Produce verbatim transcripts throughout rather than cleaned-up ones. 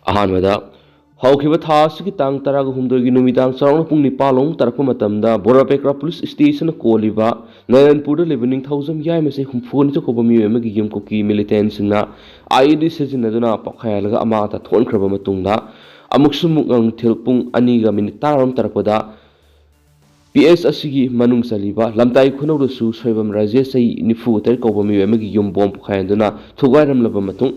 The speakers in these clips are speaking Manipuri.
ꯑꯍꯥꯟꯕꯗ, ꯍꯧꯈꯤꯕ ꯊꯥ ꯑꯁꯤꯒꯤ ꯇꯥꯡ ꯇꯔꯥꯒ ꯍꯨꯝꯗꯣꯏꯒꯤ ꯅꯨꯃꯤꯗꯥꯡ ꯆꯥꯎꯔꯥꯛꯅ ꯄꯨꯡ ꯅꯤꯄꯥꯜ ꯂꯣꯝ ꯇꯥꯔꯛꯄ ꯃꯇꯝꯗ ꯕꯣꯔꯥꯕꯦꯀ꯭ꯔꯥ ꯄꯨꯂꯤꯁ ꯁ꯭ꯇꯦꯁꯟꯅ ꯀꯣꯜꯂꯤꯕ ꯅꯥꯔꯥꯌꯟꯄꯨꯔꯗ ꯂꯩꯕ ꯅꯤꯡꯊꯧꯖꯝ ꯌꯥꯏꯃꯁꯦ ꯍꯨꯝꯐꯨꯒ ꯅꯤꯊꯣꯏ ꯀꯧꯕ ꯃꯤꯑꯣꯏ ꯑꯃꯒꯤ ꯌꯨꯝ ꯀꯨꯀꯤ ꯃꯤꯂꯤꯇꯦꯟꯁꯤꯡꯅ ꯑꯥꯏ ꯏ ꯗꯤ ꯁꯤꯖꯤꯟꯅꯗꯨꯅ ꯄꯣꯈꯥꯏꯍꯜꯂꯒ ꯑꯃꯥꯡ ꯑꯇꯥ ꯊꯣꯛꯍꯟꯈ꯭ꯔꯕ ꯃꯇꯨꯡꯗ, ꯑꯃꯨꯛꯁꯨ ꯅꯨꯡꯊꯤꯜ ꯄꯨꯡ ꯑꯅꯤꯒ ꯃꯤꯅꯤꯠ ꯇꯔꯥꯔꯣꯝ ꯇꯥꯔꯛꯄꯗ ꯄꯤ ꯑꯦꯁ ꯑꯁꯤꯒꯤ ꯃꯅꯨꯡ ꯆꯜꯂꯤꯕ ꯂꯝꯇꯥꯏ ꯈꯨꯅꯧꯗꯁꯨ ꯁꯣꯏꯕꯝ ꯔꯥꯖꯦꯁ, ꯆꯍꯤ ꯅꯤꯐꯨ ꯇꯔꯦꯠ ꯀꯧꯕ ꯃꯤꯑꯣꯏ ꯑꯃꯒꯤ ꯌꯨꯝ ꯕꯣꯝ ꯄꯣꯈꯥꯏꯍꯟꯗꯨꯅ ꯊꯨꯒꯥꯏꯔꯝꯂꯕ ꯃꯇꯨꯡ,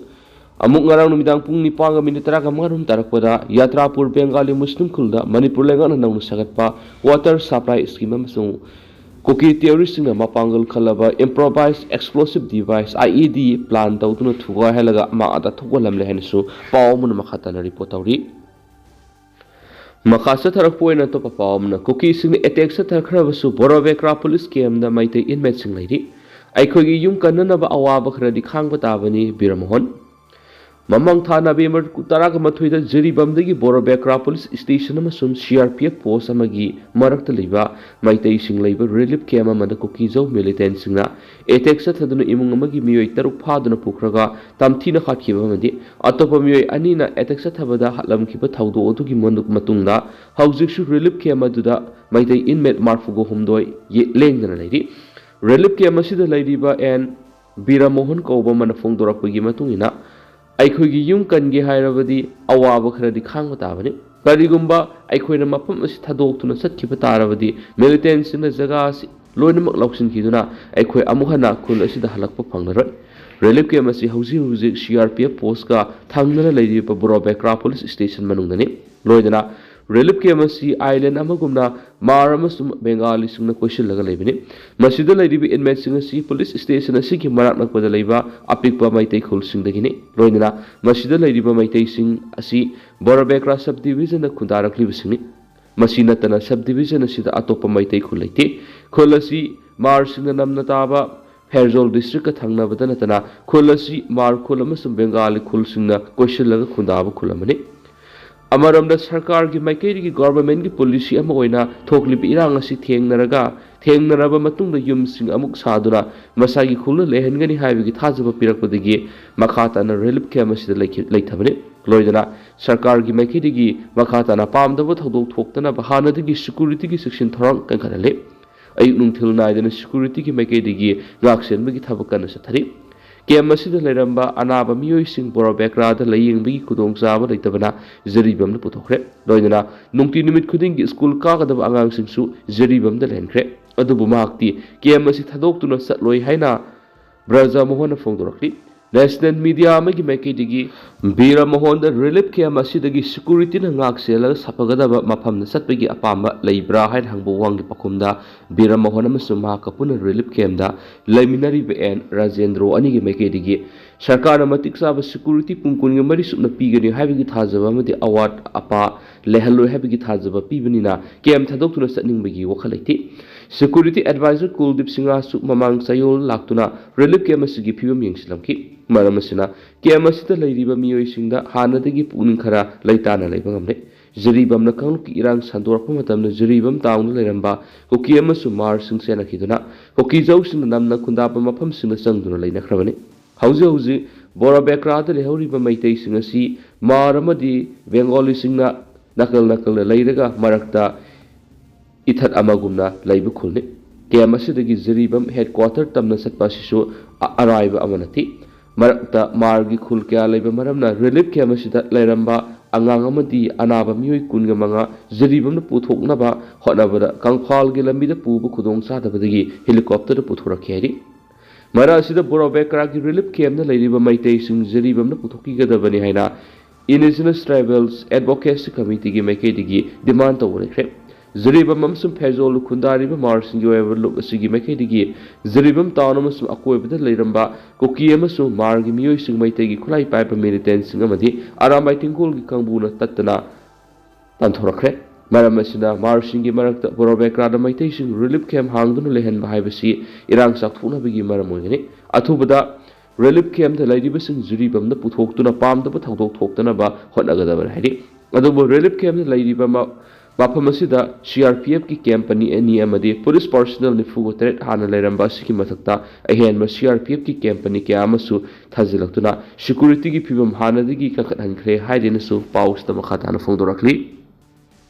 ꯑꯃꯨꯛ ꯉꯔꯥꯡ ꯅꯨꯃꯤꯗꯥꯡ ꯄꯨꯡ ꯅꯤꯄꯥꯟꯒ ꯃꯤꯅꯤꯠ ꯇꯔꯥꯒ ꯃꯉꯥꯔꯣꯝ ꯇꯥꯔꯛꯄꯗ ꯌꯥꯇ꯭ꯔꯥꯄꯨꯔ ꯕꯦꯡꯒꯥꯂꯤ ꯃꯨꯁꯂꯤꯝ ꯈꯨꯜꯗ ꯃꯅꯤꯄꯨꯔ ꯂꯩꯉꯥꯛꯅ ꯅꯧꯅ ꯁꯥꯒꯠꯄ water supply scheme ꯑꯃꯁꯨꯡ ꯀꯨꯀꯤ terroristꯁꯤꯡꯅ ꯃꯄꯥꯡꯒꯜ ꯀꯜꯂꯕ improvised explosive device, I E D, plan ꯇꯧꯗꯨꯅ ꯊꯨꯒꯥꯏꯍꯜꯂꯒ ꯑꯃꯥꯡ ꯑꯇꯥ ꯊꯣꯛꯍꯜꯂꯝꯂꯦ ꯍꯥꯏꯅꯁꯨ ꯄꯥꯎ ꯑꯃꯅ ꯃꯈꯥ ꯇꯥꯅ report ꯇꯧꯔꯤ꯫ ꯃꯈꯥ ꯆꯠꯊꯔꯛꯄ ꯑꯣꯏꯅ ꯑꯇꯣꯞꯄ ꯄꯥꯎ ꯑꯃꯅ, ꯀꯨꯀꯤꯁꯤꯡꯅ attack ꯆꯠꯊꯈ꯭ꯔꯕꯁꯨ ꯕꯣꯔꯥꯕꯦꯀ꯭ꯔꯥ ꯄꯨꯂꯤꯁ campꯇ ꯃꯩꯇꯩ inmateꯁꯤꯡ ꯂꯩꯔꯤ꯫ ꯑꯩꯈꯣꯏꯒꯤ ꯌꯨꯝ ꯀꯟꯅꯅꯕ ꯑꯋꯥꯕ ꯈꯔꯗꯤ ꯈꯥꯡꯕ ꯇꯥꯕꯅꯤ, ꯕꯤꯔꯃꯣꯍꯟ꯫ ꯃꯃꯥꯡ ꯊꯥ ꯅꯕꯦꯝꯕꯔ ꯇꯔꯥꯒ ꯃꯥꯊꯣꯏꯗ ꯖꯤꯔꯤꯕꯥꯝꯗꯒꯤ ꯕꯣꯔꯥꯕꯦꯀ꯭ꯔꯥ ꯄꯨꯂꯤꯁ ꯁ꯭ꯇꯦꯁꯟ ꯑꯃꯁꯨꯡ ꯁꯤ ꯑꯥꯔ ꯄꯤ ꯑꯦꯐ ꯄꯣꯁ ꯑꯃꯒꯤ ꯃꯔꯛꯇ ꯂꯩꯕ ꯃꯩꯇꯩꯁꯤꯡ ꯂꯩꯕ ꯔꯤꯂꯤꯐ ꯀꯦꯝꯞ ꯑꯃꯗ ꯀꯨꯀꯤꯖꯧ ꯃꯤꯂꯤꯇꯦꯟꯁꯤꯡꯅ ꯑꯦꯇꯦꯛ ꯆꯠꯊꯗꯨꯅ ꯏꯃꯨꯡ ꯑꯃꯒꯤ ꯃꯤꯑꯣꯏ ꯇꯔꯨꯛ ꯐꯥꯗꯨꯅ ꯄꯨꯈ꯭ꯔꯒ ꯇꯝꯊꯤꯅ ꯍꯥꯠꯈꯤꯕ ꯑꯃꯗꯤ ꯑꯇꯣꯞꯄ ꯃꯤꯑꯣꯏ ꯑꯅꯤꯅ ꯑꯦꯇꯦꯛ ꯆꯠꯊꯕꯗ ꯍꯥꯠꯂꯝꯈꯤꯕ ꯊꯧꯗꯣꯛ ꯑꯗꯨꯒꯤ ꯃꯅꯨ-, ꯃꯇꯨꯡꯗ ꯍꯧꯖꯤꯛꯁꯨ ꯔꯤꯂꯤꯐ ꯀꯦꯝꯞ ꯑꯗꯨꯗ ꯃꯩꯇꯩ ꯏꯟꯃꯦꯠ ꯃꯔꯐꯨꯒ ꯍꯨꯝꯗꯣꯏ ꯌꯦ-, ꯂꯦꯡꯗꯅ ꯂꯩꯔꯤ꯫ ꯔꯤꯂꯤꯐ ꯀꯦꯝꯞ ꯑꯁꯤꯗ ꯂꯩꯔꯤꯕ ꯑꯦꯟ ꯕꯤꯔꯃꯣꯍꯟ ꯀꯧꯕ ꯑꯃꯅ ꯐꯣꯡꯗꯣꯔꯛꯄꯒꯤ ꯃꯇꯨꯡ ꯏꯟꯅ, ꯑꯩꯈꯣꯏꯒꯤ ꯌꯨꯝ ꯀꯟꯒꯦ ꯍꯥꯏꯔꯕꯗꯤ ꯑꯋꯥꯕ ꯈꯔꯗꯤ ꯈꯥꯡꯕ ꯇꯥꯕꯅꯤ꯫ ꯀꯔꯤꯒꯨꯝꯕ ꯑꯩꯈꯣꯏꯅ ꯃꯐꯝ ꯑꯁꯤ ꯊꯥꯗꯣꯛꯇꯨꯅ ꯆꯠꯈꯤꯕ ꯇꯥꯔꯕꯗꯤ, ꯃꯤꯂꯤꯇꯦꯟꯁꯤꯡꯅ ꯖꯒꯥ ꯑꯁꯤ ꯂꯣꯏꯅꯃꯛ ꯂꯧꯁꯤꯟꯈꯤꯗꯨꯅ ꯑꯩꯈꯣꯏ ꯑꯃꯨꯛ ꯍꯟꯅ ꯈꯨꯜ ꯑꯁꯤꯗ ꯍꯜꯂꯛꯄ ꯐꯪꯂꯔꯣꯏ꯫ ꯔꯤꯂꯤꯐ ꯀꯦꯝꯞ ꯑꯁꯤ ꯍꯧꯖꯤꯛ ꯍꯧꯖꯤꯛ ꯁꯤ ꯑꯥꯔ ꯄꯤ ꯑꯦꯐ ꯄꯣꯁꯀ ꯊꯪꯅꯅ ꯂꯩꯔꯤꯕ ꯕꯣꯔꯥꯕꯦꯀ꯭ꯔꯥ ꯄꯨꯂꯤꯁ ꯁ꯭ꯇꯦꯁꯟ ꯃꯅꯨꯡꯗꯅꯤ꯫ ꯂꯣꯏꯅꯅ ꯔꯤꯂꯤꯐ ꯀꯦꯝꯞ ꯑꯁꯤ ꯑꯥꯏꯂꯦꯟ ꯑꯃꯒꯨꯝꯅ ꯃꯥꯔ ꯑꯃꯁꯨꯡ ꯕꯦꯡꯒꯥꯂꯤꯁꯤꯡꯅ ꯀꯣꯏꯁꯤꯜꯂꯒ ꯂꯩꯕꯅꯤ꯫ ꯃꯁꯤꯗ ꯂꯩꯔꯤꯕ ꯏꯟꯃꯦꯠꯁꯤꯡ ꯑꯁꯤ ꯄꯨꯂꯤꯁ ꯁ꯭ꯇꯦꯁꯟ ꯑꯁꯤꯒꯤ ꯃꯅꯥꯛ ꯅꯛꯄꯗ ꯂꯩꯕ ꯑꯄꯤꯛꯄ ꯃꯩꯇꯩ ꯈꯨꯜꯁꯤꯡꯗꯒꯤꯅꯤ꯫ ꯂꯣꯏꯅꯅ ꯃꯁꯤꯗ ꯂꯩꯔꯤꯕ ꯃꯩꯇꯩꯁꯤꯡ ꯑꯁꯤ ꯕꯣꯔꯥꯕꯦꯀ꯭ꯔꯥ ꯁꯕ ꯗꯤꯕꯤꯖꯟꯗ ꯈꯨꯟꯗꯥꯔꯛꯂꯤꯕꯁꯤꯡꯅꯤ꯫ ꯃꯁꯤ ꯅꯠꯇꯅ ꯁꯕ ꯗꯤꯕꯤꯖꯟ ꯑꯁꯤꯗ ꯑꯇꯣꯞꯄ ꯃꯩꯇꯩ ꯈꯨꯜ ꯂꯩꯇꯦ꯫ ꯈꯨꯜ ꯑꯁꯤ ꯃꯥꯔꯁꯤꯡꯅ ꯅꯝꯅ ꯇꯥꯕ ꯐꯦꯔꯖꯣꯜ ꯗꯤꯁꯇ꯭ꯔꯤꯛꯀ ꯊꯪꯅꯕꯗ ꯅꯠꯇꯅ ꯈꯨꯜ ꯑꯁꯤ ꯃꯥꯔ ꯈꯨꯜ ꯑꯃꯁꯨꯡ ꯕꯦꯡꯒꯥꯂꯤ ꯈꯨꯜꯁꯤꯡꯅ ꯀꯣꯏꯁꯤꯜꯂꯒ ꯈꯨꯟꯗꯥꯕ ꯈꯨꯜ ꯑꯃꯅꯤ꯫ ꯑꯃꯔꯣꯝꯗ ꯁꯔꯀꯥꯔꯒꯤ ꯃꯥꯏꯀꯩꯗꯒꯤ ꯒꯣꯚꯔꯟꯃꯦꯟꯠꯀꯤ ꯄꯣꯂꯤꯁꯤ ꯑꯃ ꯑꯣꯏꯅ ꯊꯣꯛꯂꯤꯕ ꯏꯔꯥꯡ ꯑꯁꯤ ꯊꯦꯡꯅꯔꯒ, ꯊꯦꯡꯅꯔꯕ ꯃꯇꯨꯡꯗ ꯌꯨꯝꯁꯤꯡ ꯑꯃꯨꯛ ꯁꯥꯗꯨꯅ ꯃꯁꯥꯒꯤ ꯈꯨꯜꯗ ꯂꯩꯍꯟꯒꯅꯤ ꯍꯥꯏꯕꯒꯤ ꯊꯥꯖꯕ ꯄꯤꯔꯛꯄꯗꯒꯤ ꯃꯈꯥ ꯇꯥꯅ ꯔꯤꯂꯤꯐ ꯀꯦꯝꯞ ꯑꯁꯤꯗ ꯂꯩꯈꯤ-, ꯂꯩꯊꯕꯅꯤ꯫ ꯂꯣꯏꯅꯅ ꯁꯔꯀꯥꯔꯒꯤ ꯃꯥꯏꯀꯩꯗꯒꯤ ꯃꯈꯥ ꯇꯥꯅ ꯄꯥꯝꯗꯕ ꯊꯧꯗꯣꯛ ꯊꯣꯛꯇꯅꯕ ꯍꯥꯟꯅꯗꯒꯤ ꯁꯦꯀ꯭ꯌꯨꯔꯤꯇꯤꯒꯤ ꯆꯦꯛꯁꯤꯟ ꯊꯧꯔꯥꯡ ꯀꯟꯈꯠꯍꯜꯂꯤ꯫ ꯑꯌꯨꯛ ꯅꯨꯡꯊꯤꯜ ꯅꯥꯏꯗꯅ ꯁꯦꯀ꯭ꯌꯨꯔꯤꯇꯤꯒꯤ ꯃꯥꯏꯀꯩꯗꯒꯤ ꯉꯥꯛ ꯁꯦꯟꯕꯒꯤ ꯊꯕꯛ ꯀꯟꯅ ꯆꯠꯊꯔꯤ꯫ ꯀꯦꯝ ꯑꯁꯤꯗ ꯂꯩꯔꯝꯕ ꯑꯅꯥꯕ ꯃꯤꯑꯣꯏꯁꯤꯡ ꯕꯣꯔꯣꯕꯦꯀ꯭ꯔꯥꯗ ꯂꯥꯌꯦꯡꯕꯒꯤ ꯈꯨꯗꯣꯡꯆꯥꯕ ꯂꯩꯇꯕꯅ ꯖꯤꯔꯤꯕꯥꯝꯗ ꯄꯨꯊꯣꯛꯈ꯭ꯔꯦ꯫ ꯂꯣꯏꯅꯅ ꯅꯨꯡꯇꯤ ꯅꯨꯃꯤꯠ ꯈꯨꯗꯤꯡꯒꯤ ꯁ꯭ꯀꯨꯜ ꯀꯥꯒꯗꯕ ꯑꯉꯥꯡꯁꯤꯡꯁꯨ ꯖꯤꯔꯤꯕꯥꯝꯗ ꯂꯩꯍꯟꯈ꯭ꯔꯦ꯫ ꯑꯗꯨꯕꯨ ꯃꯍꯥꯛꯇꯤ ꯀꯦꯝ ꯑꯁꯤ ꯊꯥꯗꯣꯛꯇꯨꯅ ꯆꯠꯂꯣꯏ ꯍꯥꯏꯅ ꯕ꯭ꯔꯖ ꯃꯣꯍꯟꯅ ꯐꯣꯡꯗꯣꯔꯛꯂꯤ꯫ ꯅꯦꯁꯅꯦꯜ ꯃꯤꯗꯤꯌꯥ ꯑꯃꯒꯤ ꯃꯥꯏꯀꯩꯗꯒꯤ ꯕꯤꯔ ꯃꯣꯍꯟꯗ ꯔꯤꯂꯤꯐ ꯀꯦꯝ ꯑꯁꯤꯗꯒꯤ ꯁꯦꯀ꯭ꯌꯨꯔꯤꯇꯤꯅ ꯉꯥꯛ ꯁꯦꯜꯂꯒ ꯁꯥꯐꯒꯗꯕ ꯃꯐꯝꯗ ꯆꯠꯄꯒꯤ ꯑꯄꯥꯝꯕ ꯂꯩꯕ꯭ꯔꯥ ꯍꯥꯏꯅ ꯍꯪꯕ ꯋꯥꯍꯪꯒꯤ ꯄꯥꯎꯈꯨꯝꯗ ꯕꯤꯔ ꯃꯣꯍꯟ ꯑꯃꯁꯨꯡ ꯃꯍꯥꯛꯀ ꯄꯨꯟꯅ ꯔꯤꯂꯤꯐ ꯀꯦꯝꯗ ꯂꯩꯃꯤꯟꯅꯔꯤꯕ ꯑꯦꯟ ꯔꯥꯖꯦꯟꯗ꯭ꯔꯣ ꯑꯅꯤꯒꯤ ꯃꯥꯏꯀꯩꯗꯒꯤ ꯁꯔꯀꯥꯔꯅ ꯃꯇꯤꯛ ꯆꯥꯕ ꯁꯦꯀ꯭ꯌꯨꯔꯤꯇꯤ ꯄꯨꯡ ꯀꯨꯟꯒ ꯃꯔꯤ ꯆꯨꯞꯅ ꯄꯤꯒꯅꯤ ꯍꯥꯏꯕꯒꯤ ꯊꯥꯖꯕ ꯑꯃꯗꯤ ꯑꯋꯥꯠ ꯑꯄꯥ ꯂꯩꯍꯜꯂꯣꯏ ꯍꯥꯏꯕꯒꯤ ꯊꯥꯖꯕ ꯄꯤꯕꯅꯤꯅ ꯀꯦꯝ ꯊꯥꯗꯣꯛꯇꯨꯅ ꯆꯠꯅꯤꯡꯕꯒꯤ ꯋꯥꯈꯜ ꯂꯩꯇꯦ꯫ ꯁꯦꯀ꯭ꯌꯨꯔꯤꯇꯤ ꯑꯦꯗꯚꯥꯏꯖꯔ ꯀꯨꯜꯗꯤꯞ ꯁꯤꯡꯍꯁꯨ ꯃꯃꯥꯡ ꯆꯌꯣꯜ ꯂꯥꯛꯇꯨꯅ ꯔꯤꯂꯤꯐ ꯀꯦꯝ ꯑꯁꯤꯒꯤ ꯐꯤꯕꯝ ꯌꯦꯡꯁꯤꯜꯂꯝꯈꯤ꯫ ꯃꯔꯝ ꯑꯁꯤꯅ ꯀꯦꯝ ꯑꯁꯤꯗ ꯂꯩꯔꯤꯕ ꯃꯤꯑꯣꯏꯁꯤꯡꯗ ꯍꯥꯟꯅꯗꯒꯤ ꯄꯨꯛꯅꯤꯡ ꯈꯔ ꯂꯩꯇꯥꯅ ꯂꯩꯕ ꯉꯝꯂꯦ꯫ ꯖꯤꯔꯤꯕꯥꯝꯅ ꯀꯥꯡꯂꯨꯞꯀꯤ ꯏꯔꯥꯡ ꯁꯟꯗꯣꯔꯛꯄ ꯃꯇꯝꯗ ꯖꯤꯔꯤꯕꯥꯝ ꯇꯥꯎꯟꯗ ꯂꯩꯔꯝꯕ ꯀꯨꯀꯤ ꯑꯃꯁꯨꯡ ꯃꯥꯔꯁꯤꯡ ꯆꯦꯟꯅꯈꯤꯗꯨꯅ ꯀꯨꯀꯤꯖꯧꯁꯤꯡꯅ ꯅꯝꯅ ꯈꯨꯟꯗꯥꯕ ꯃꯐꯝꯁꯤꯡꯗ ꯆꯪꯗꯨꯅ ꯂꯩꯅꯈ꯭ꯔꯕꯅꯤ꯫ ꯍꯧꯖꯤꯛ ꯍꯧꯖꯤꯛ ꯕꯣꯔꯥꯕꯦꯀ꯭ꯔꯥꯗ ꯂꯩꯍꯧꯔꯤꯕ ꯃꯩꯇꯩꯁꯤꯡ ꯑꯁꯤ ꯃꯥꯔ ꯑꯃꯗꯤ ꯕꯦꯡꯒꯣꯂꯤꯁꯤꯡꯅ ꯅꯥꯀꯜ ꯅꯥꯀꯜꯗ ꯂꯩꯔꯒ ꯃꯔꯛꯇ ꯏꯊꯠ ꯑꯃꯒꯨꯝꯅ ꯂꯩꯕ ꯈꯨꯜꯅꯤ꯫ ꯀꯦꯝ ꯑꯁꯤꯗꯒꯤ ꯖꯤꯔꯤꯕꯥꯝ ꯍꯦꯗꯀ꯭ꯋꯥꯇꯔ ꯇꯝꯅ ꯆꯠꯄ ꯑꯁꯤꯁꯨ ꯑ-, ꯑꯔꯥꯏꯕ ꯑꯃ ꯅꯠꯇꯦ꯫ ꯃꯔꯛꯇ ꯃꯥꯔꯒꯤ ꯈꯨꯜ ꯀꯌꯥ ꯂꯩꯕ ꯃꯔꯝꯅ ꯔꯤꯂꯤꯐ ꯀꯦꯝ ꯑꯁꯤꯗ ꯂꯩꯔꯝꯕ ꯑꯉꯥꯡ ꯑꯃꯗꯤ ꯑꯅꯥꯕ ꯃꯤꯑꯣꯏ ꯀꯨꯟꯒ ꯃꯉꯥ ꯖꯤꯔꯤꯕꯥꯝꯗ ꯄꯨꯊꯣꯛꯅꯕ ꯍꯣꯠꯅꯕꯗ ꯀꯪꯐꯥꯜꯒꯤ ꯂꯝꯕꯤꯗ ꯄꯨꯕ ꯈꯨꯗꯣꯡ ꯆꯥꯗꯕꯗꯒꯤ ꯍꯦꯂꯤꯀꯣꯞꯇꯔꯗ ꯄꯨꯊꯣꯔꯛꯈꯤ ꯍꯥꯏꯔꯤ꯫ ꯃꯔꯛ ꯑꯁꯤꯗ ꯕꯣꯔꯣꯕꯦꯀ꯭ꯔꯥꯒꯤ ꯔꯤꯂꯤꯐ ꯀꯦꯝꯗ ꯂꯩꯔꯤꯕ ꯃꯩꯇꯩꯁꯤꯡ ꯖꯤꯔꯤꯕꯥꯝꯗ ꯄꯨꯊꯣꯛꯄꯤꯒꯗꯕꯅꯤ ꯍꯥꯏꯅ ꯏꯟꯗꯤꯖꯤꯅꯁ ꯇ꯭ꯔꯥꯏꯕꯦꯜꯁ ꯑꯦꯗꯚꯣꯀꯦꯁꯤ ꯀꯃꯤꯇꯤꯒꯤ ꯃꯥꯏꯀꯩꯗꯒꯤ ꯗꯤꯃꯥꯟ ꯇꯧꯕ ꯂꯩꯈ꯭ꯔꯦ꯫ ꯖꯤꯔꯤꯕꯥꯝ ꯑꯃꯁꯨꯡ ꯐꯦꯖꯣꯜꯗ ꯈꯨꯟꯗꯥꯔꯤꯕ ꯃꯥꯔꯁꯤꯡꯒꯤ ꯑꯣꯏꯕ ꯂꯨꯞ ꯑꯁꯤꯒꯤ ꯃꯥꯏꯀꯩꯗꯒꯤ ꯖꯤꯔꯤꯕꯥꯝ ꯇꯥꯎꯟ ꯑꯃꯁꯨꯡ ꯑꯀꯣꯏꯕꯗ ꯂꯩꯔꯝꯕ ꯀꯨꯀꯤ ꯑꯃꯁꯨꯡ ꯃꯥꯔꯒꯤ ꯃꯤꯑꯣꯏꯁꯤꯡ ꯃꯩꯇꯩꯒꯤ ꯈꯨꯠꯂꯥꯏ ꯄꯥꯏꯕ ꯃꯤꯂꯤꯇꯦꯟꯁꯤꯡ ꯑꯃꯗꯤ ꯑꯔꯥꯝꯕꯥꯏ ꯇꯦꯡꯒꯣꯜꯒꯤ ꯀꯥꯡꯕꯨꯅ ꯇꯠꯇꯅ ꯇꯥꯟꯊꯣꯔꯛꯈ꯭ꯔꯦ꯫ ꯃꯔꯝ ꯑꯁꯤꯅ ꯃꯥꯔꯁꯤꯡꯒꯤ ꯃꯔꯛꯇ ꯕꯣꯔꯣꯕꯦꯀ꯭ꯔꯥꯗ ꯃꯩꯇꯩꯁꯤꯡ ꯔꯤꯂꯤꯐ ꯀꯦꯝ ꯍꯥꯡꯗꯨꯅ ꯂꯩꯍꯟꯕ ꯍꯥꯏꯕꯁꯤ ꯏꯔꯥꯡ ꯆꯥꯎꯊꯣꯛꯅꯕꯒꯤ ꯃꯔꯝ ꯑꯣꯏꯒꯅꯤ꯫ ꯑꯊꯨꯕꯗ ꯔꯤꯂꯤꯐ ꯀꯦꯝꯗ ꯂꯩꯔꯤꯕꯁꯤꯡ ꯖꯤꯔꯤꯕꯥꯝꯗ ꯄꯨꯊꯣꯛꯇꯨꯅ ꯄꯥꯝꯗꯕ ꯊꯧꯗꯣꯛ ꯊꯣꯛꯇꯅꯕ ꯍꯣꯠꯅꯒꯗꯕꯅꯤ ꯍꯥꯏꯔꯤ꯫ ꯑꯗꯨꯕꯨ ꯔꯤꯂꯤꯐ ꯀꯦꯝꯗ ꯂꯩꯔꯤꯕ ꯃ-, ꯃꯐꯝ ꯑꯁꯤꯗ ꯁꯤ ꯑꯥꯔ ꯄꯤ ꯑꯦꯐꯀꯤ ꯀꯦꯝꯞ ꯑꯅꯤ ꯑꯃꯗꯤ ꯄꯨꯂꯤꯁ ꯄꯥꯔꯁꯣꯅꯦꯜ ꯅꯤꯐꯨꯒ ꯇꯔꯦꯠ ꯍꯥꯟꯅ ꯂꯩꯔꯝꯕ ꯑꯁꯤꯒꯤ ꯃꯊꯛꯇ ꯑꯍꯦꯟꯕ ꯁꯤ ꯑꯥꯔ ꯄꯤ ꯑꯦꯐꯀꯤ ꯀꯦꯝꯞ ꯑꯅꯤ ꯀꯌꯥ ꯑꯃꯁꯨ ꯊꯥꯖꯤꯜꯂꯛꯇꯨꯅ ꯁꯦꯀ꯭ꯌꯨꯔꯤꯇꯤꯒꯤ ꯐꯤꯕꯝ ꯍꯥꯟꯅꯗꯒꯤ ꯀꯟꯈꯠꯍꯟꯈ꯭ꯔꯦ ꯍꯥꯏꯗꯨꯅꯁꯨ ꯄꯥꯎꯁꯤꯗ ꯃꯈꯥ ꯇꯥꯅ ꯐꯣꯡꯗꯣꯔꯛꯂꯤ꯫